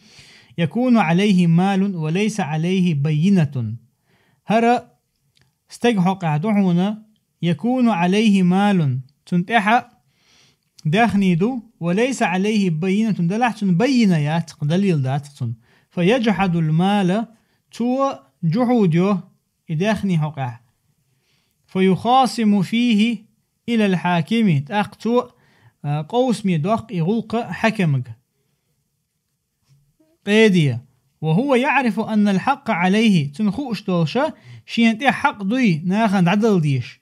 يكون عليه مال وليس عليه بينة. ХӀара стеган хьокъехь ду хьуна, يكون عليه مال, цунна тӀехьа даьхни ду, وليس عليه بينة, делахь цунна баййина яц, далил дац цунна. فيجحد المال, цо жухӀуд йо и даьхни хьокъехь. فيخاصم فيه إلى الحاكم, тӀаккха цо, а, къовсаме доккху и гӀуллакх хьаькамга. Къеде. وهو يعرف أن الحق عليه, цунна хууш долуша, шена тӀе хьакъ дуй нахана дӀадала дезаш.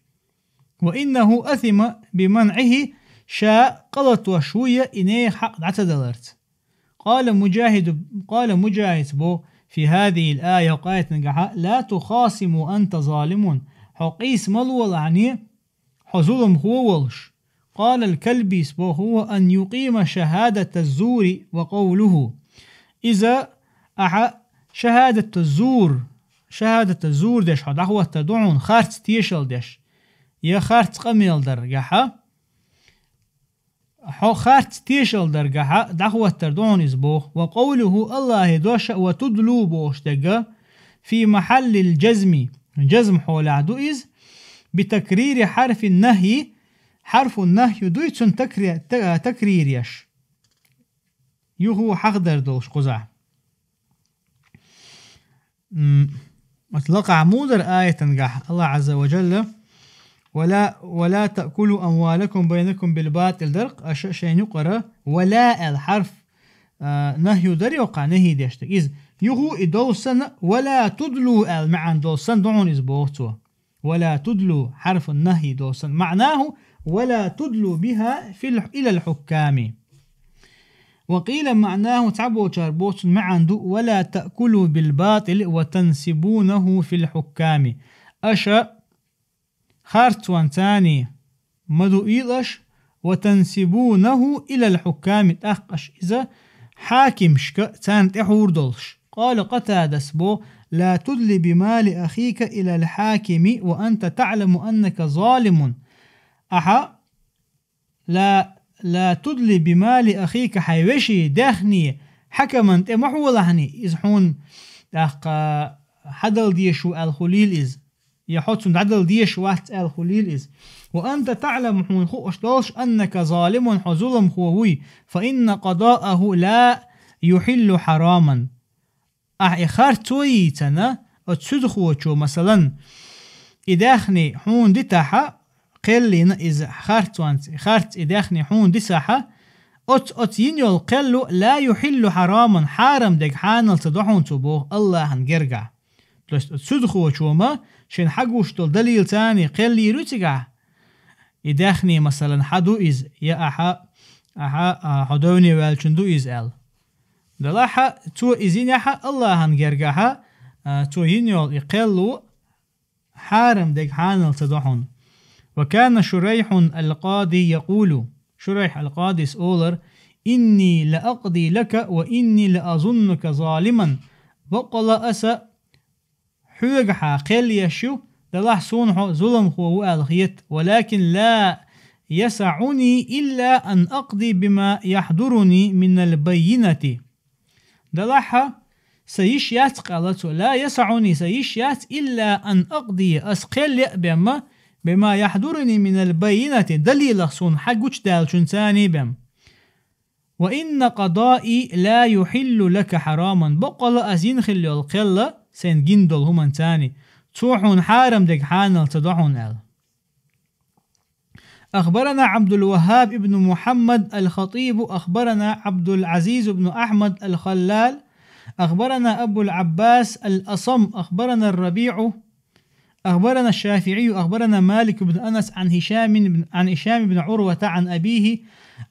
وإنه أثم بمنعه, ша къа латош ву я и нехан хьакъ дӀа ца даларца. قال مجاهد, قال مجاهد бо, في هذه الآية, хӀокху аятангахьа, لا تخاصم وأنت ظالم, хьо къийса ма лолахьане, хьо зуламхо волуш. قال الكلبي бо, هو أن يقيم شهادة الزور وقوله. Иза ахьа шахӀадату зур, шахӀадату зур деш хьо дӀахӀоттар ду хьуна, харц тешал деш, я харц къамел даргахьа. Хьо харц тешал даргахьа дӀахӀоттар ду хьуна иза боху. وقوله, Аллахье дош а, وتدلو бохуш дерг а, في محل الجزم, жазм хьолехь ду иза, بتكرير حرف النهي, хьарфу нахью дуй цунна такри-, та-, такрир еш. Юху хьахдар долуш кхузахь. М, ат лакхахь мудар аятангахь Аллах Азза ва Джалла: «Ва ла, ва ла таъкулу амвалакум байнакум бил батил», дарх, аша шайн юкъара «ва ла» аьлла хьарф, а, нахью дар йоккха, нахьи деш дерг. Иза юху и долу санна, «ва ла тудлу» аьлла маьӀна долу санна ду хьуна иза боху цо. «Ва ла тудлу» хьарфу нахьи долу санна. МаӀнаху: «Ва ла тудлу биха фил, илал хьукками». Ва къийла маӀнаху, цхьаболчара боху цунна маьӀна ду: «Ва ла таъкулу бил батили ва тансибунаху фил хьукками». Аша харцонца ма дуийла аша, «ва тансибунаху илал хьукками», тӀаккха аша иза хьакимашка царна тӀе хьур долуш. Къала Къатадас бо: «Ла тудли бимали ахика илал хьакими ва анта таъламу аннака залимун». Ахьа «Ла, ла тудли бимали ахика», хьайн вешин даьхни хьакиман тӀе ма хьолахьани, иза хьуна тӀаккха хьадала дезаш ву аьлла хуьлийла иза, я хьо цунна дӀадала дезаш вац аьлла хуьлийла иза. «Ва анта таъламу», хьуна хууш долуш, «аннака залимун», хьо зуламхо вуй, «фа инна къадааху ла юхиллу хьараман». Ахьа и харц ца йийцина, оцу суьдхочо, масалан, и даьхни хьуна дитахьа, кхеллина иза харцонца, харц и даьхни хьуна дисахьа, оцу, оцу йина йолу кхелло «ла юхиллу хьараман», хьарам дерг хьанал ца до хьуна цо боху Аллахьан гергахь. То есть оцу суьдхочо ма шайн хьагуш долу далилца кхеллийр ю цигахь. И даьхни, масалан, хьан ду иза, я ахьа, ахьа, а, хьо девне ваьллачун ду иза аьлла. Делахьа, цо иза йинехьа Аллахьан гергахьа, а, цо йина йолу и кхелло хьарам дерг хьанал ца до хьуна. «Ва кана Шурайхьун ал-Къади якъулу». Шурайхь ал-Къадис олар: «Инни ла акъди лака ва инни ла азуннука залиман». Баккъала аса хьоьгахьа кхел еш ю, делахь суна хьо зуламхо ву аьлла хета, «валакин ла ясаъуни илла ан акъди бима яхьдуруни минал баййинати». Делахьа, сан йиш яц, къала цо, «ла ясаъуни», сан йиш яц, «илла ан акъди», ас кхел яа бен ма, «бима яхьдуруни минал баййинати», далилах суна хьагучудаьллачунца бен. «Ва инна къадаи ла юхиллу лака хьараман». Баккъала ас йина хилла йолу кхелла, сайн гина долу хӀуманца, цо хьуна хьарам дерг хьанал ца до хьуна аьлла. أخبرنا عبد الوهاب بن محمد الخطيب، أخبرنا عبد العزيز بن أحمد الخلال، أخبرنا أبو العباس الأصم، أخبرنا الربيع، أخبرنا الشافعي، أخبرنا مالك بن أنس عن هشام بن، عن هشام بن عروة عن أبيه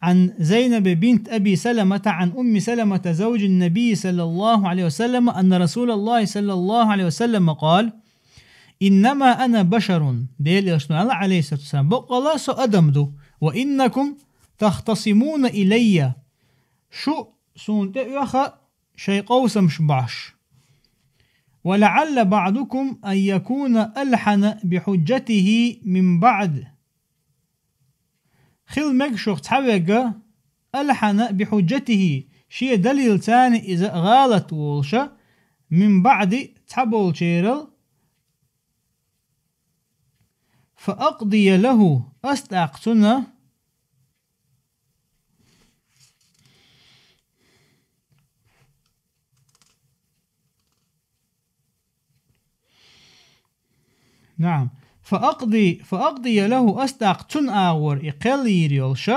عن زينب بنت أبي سلمة عن أم سلمة زوج النبي صلى الله عليه وسلم أن رسول الله صلى الله عليه وسلم قال: إنما أنا بشر. Делан Элчано аьлла, عليه الصلاة والسلام: боккъала со адам ду. وإنكم تختصمون إلي. Шу суна тӀеоьху шайн къовсамаш бахьаш. ولعل بعضكم أن يكون ألحن بحجته من بعض. Хила мега шух цхьаверг, ألحن بحجته, шен далилца иза гӀалат волуш, من بعض, цхьаболчерал, فأقضي له, ас тӀаккха цунна نعم. فأقضي، فأقضي له, ас тӀаккха цунна агӀор и кхел йийр йолуш,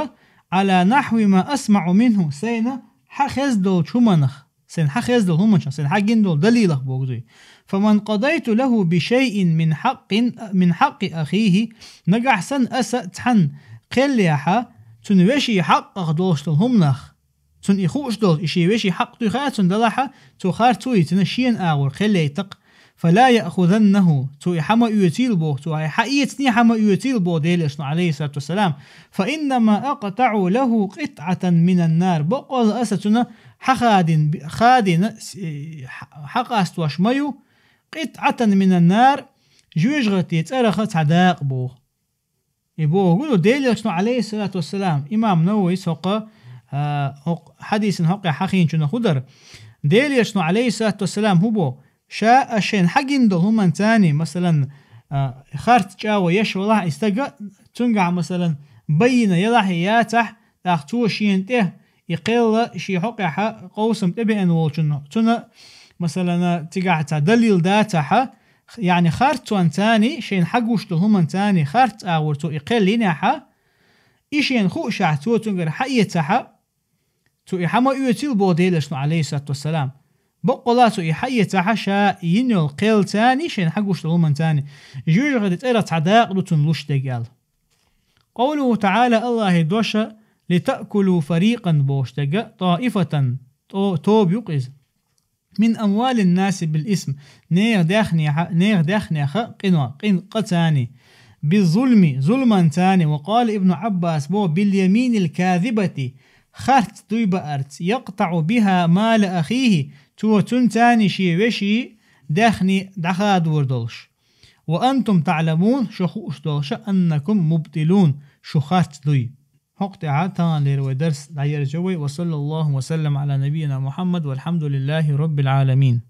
على نحو ما أسمع منه, сайна хьан хезна долчу хӀуманах, сайна хьан хезна долу хӀуманах, сайна хьан гина долу далилах боху дуй. فمن قضيت له بشيء من حق، من حق أخيه, нагахь санна аса цхьанна кхел яхь, цуьнан вешин хьакъах долуш долу хӀуманах, цунна и хууш долу, и шен вешин хьакъ дуй хаьа цунна далахь, цо харцо йийцина шена агӀор кхел яйтакх, فلا يأخذنه, цо и хьан ма оьцийла боху, цо и хьан эцний хьан ма оьцийла боху Делан Элчано, عليه الصلاة والسلام, فإنما أقطع له قطعة من النار. Боккъала аса цунна хьан хадийна, хадийна, с-, э, хьан, хьан къастош ма ю, قطعة من النار, жоьжахатин цӀарах цхьа дакъа боху. И боху гур ду Делан Элчано, عليه الصلاة والسلام, имам Нававис хӀокху, а, хӀокху хьадисана хӀокху хьахийначунах хӀу дара. Делан Элчано, عليه الصلاة والسلام, хӀу боху, ша а шайна хьан гина долу хӀуманца, масалан, а, харц чӀагӀо еш валахь и стага, цуьнгахь, масалан, байина елахь а яцахь, тӀаккха цо шена тӀе и кхел шен хьокъехь къовсам тӀебеана волчунна, цунна, масалан, цигахь цхьа далил дацахь, яъни харцонца, шайна хьан гуш долу хӀуманца харц агӀор цо и кхел йинехь, и шена хуушехь, цо цуьнгара хьан эцахь, цо и хьан ма оьцийла боху Делан Элчано, عليه الصلاة والسلام. Боккъала цо и хьан эцахь, ша йина йолу кхелца, шайна хьан гуш долу хӀуманца, жоьжахатин цӀарах цхьа дакъа ду цунна луш дерг аьлла. قوله تعالى, АллахӀан дош, لتأكلوا فريقا бохуш дерг, طائفة, то-, тоба ю-кх иза. من أموال الناس بالإثم, нехан даьхнех, нехан даьхнех къино-, къин-, къаца, بالظلم, зуламанца, وقال ابن عباس боху, باليمين الكاذبة, харц дуй баарца, يقطع بها مال أخيه, цо цуьнца шен вешин даьхни дӀахадор долуш. وأنتم تعلمون, шу хууш долуш, أنكم مبطلون, шу харц дуй. ХӀокху тӀехь таханлера вай дарс дӀаерзайо вай. وصلى الله وسلم على نبينا محمد والحمد لله رب العالمين.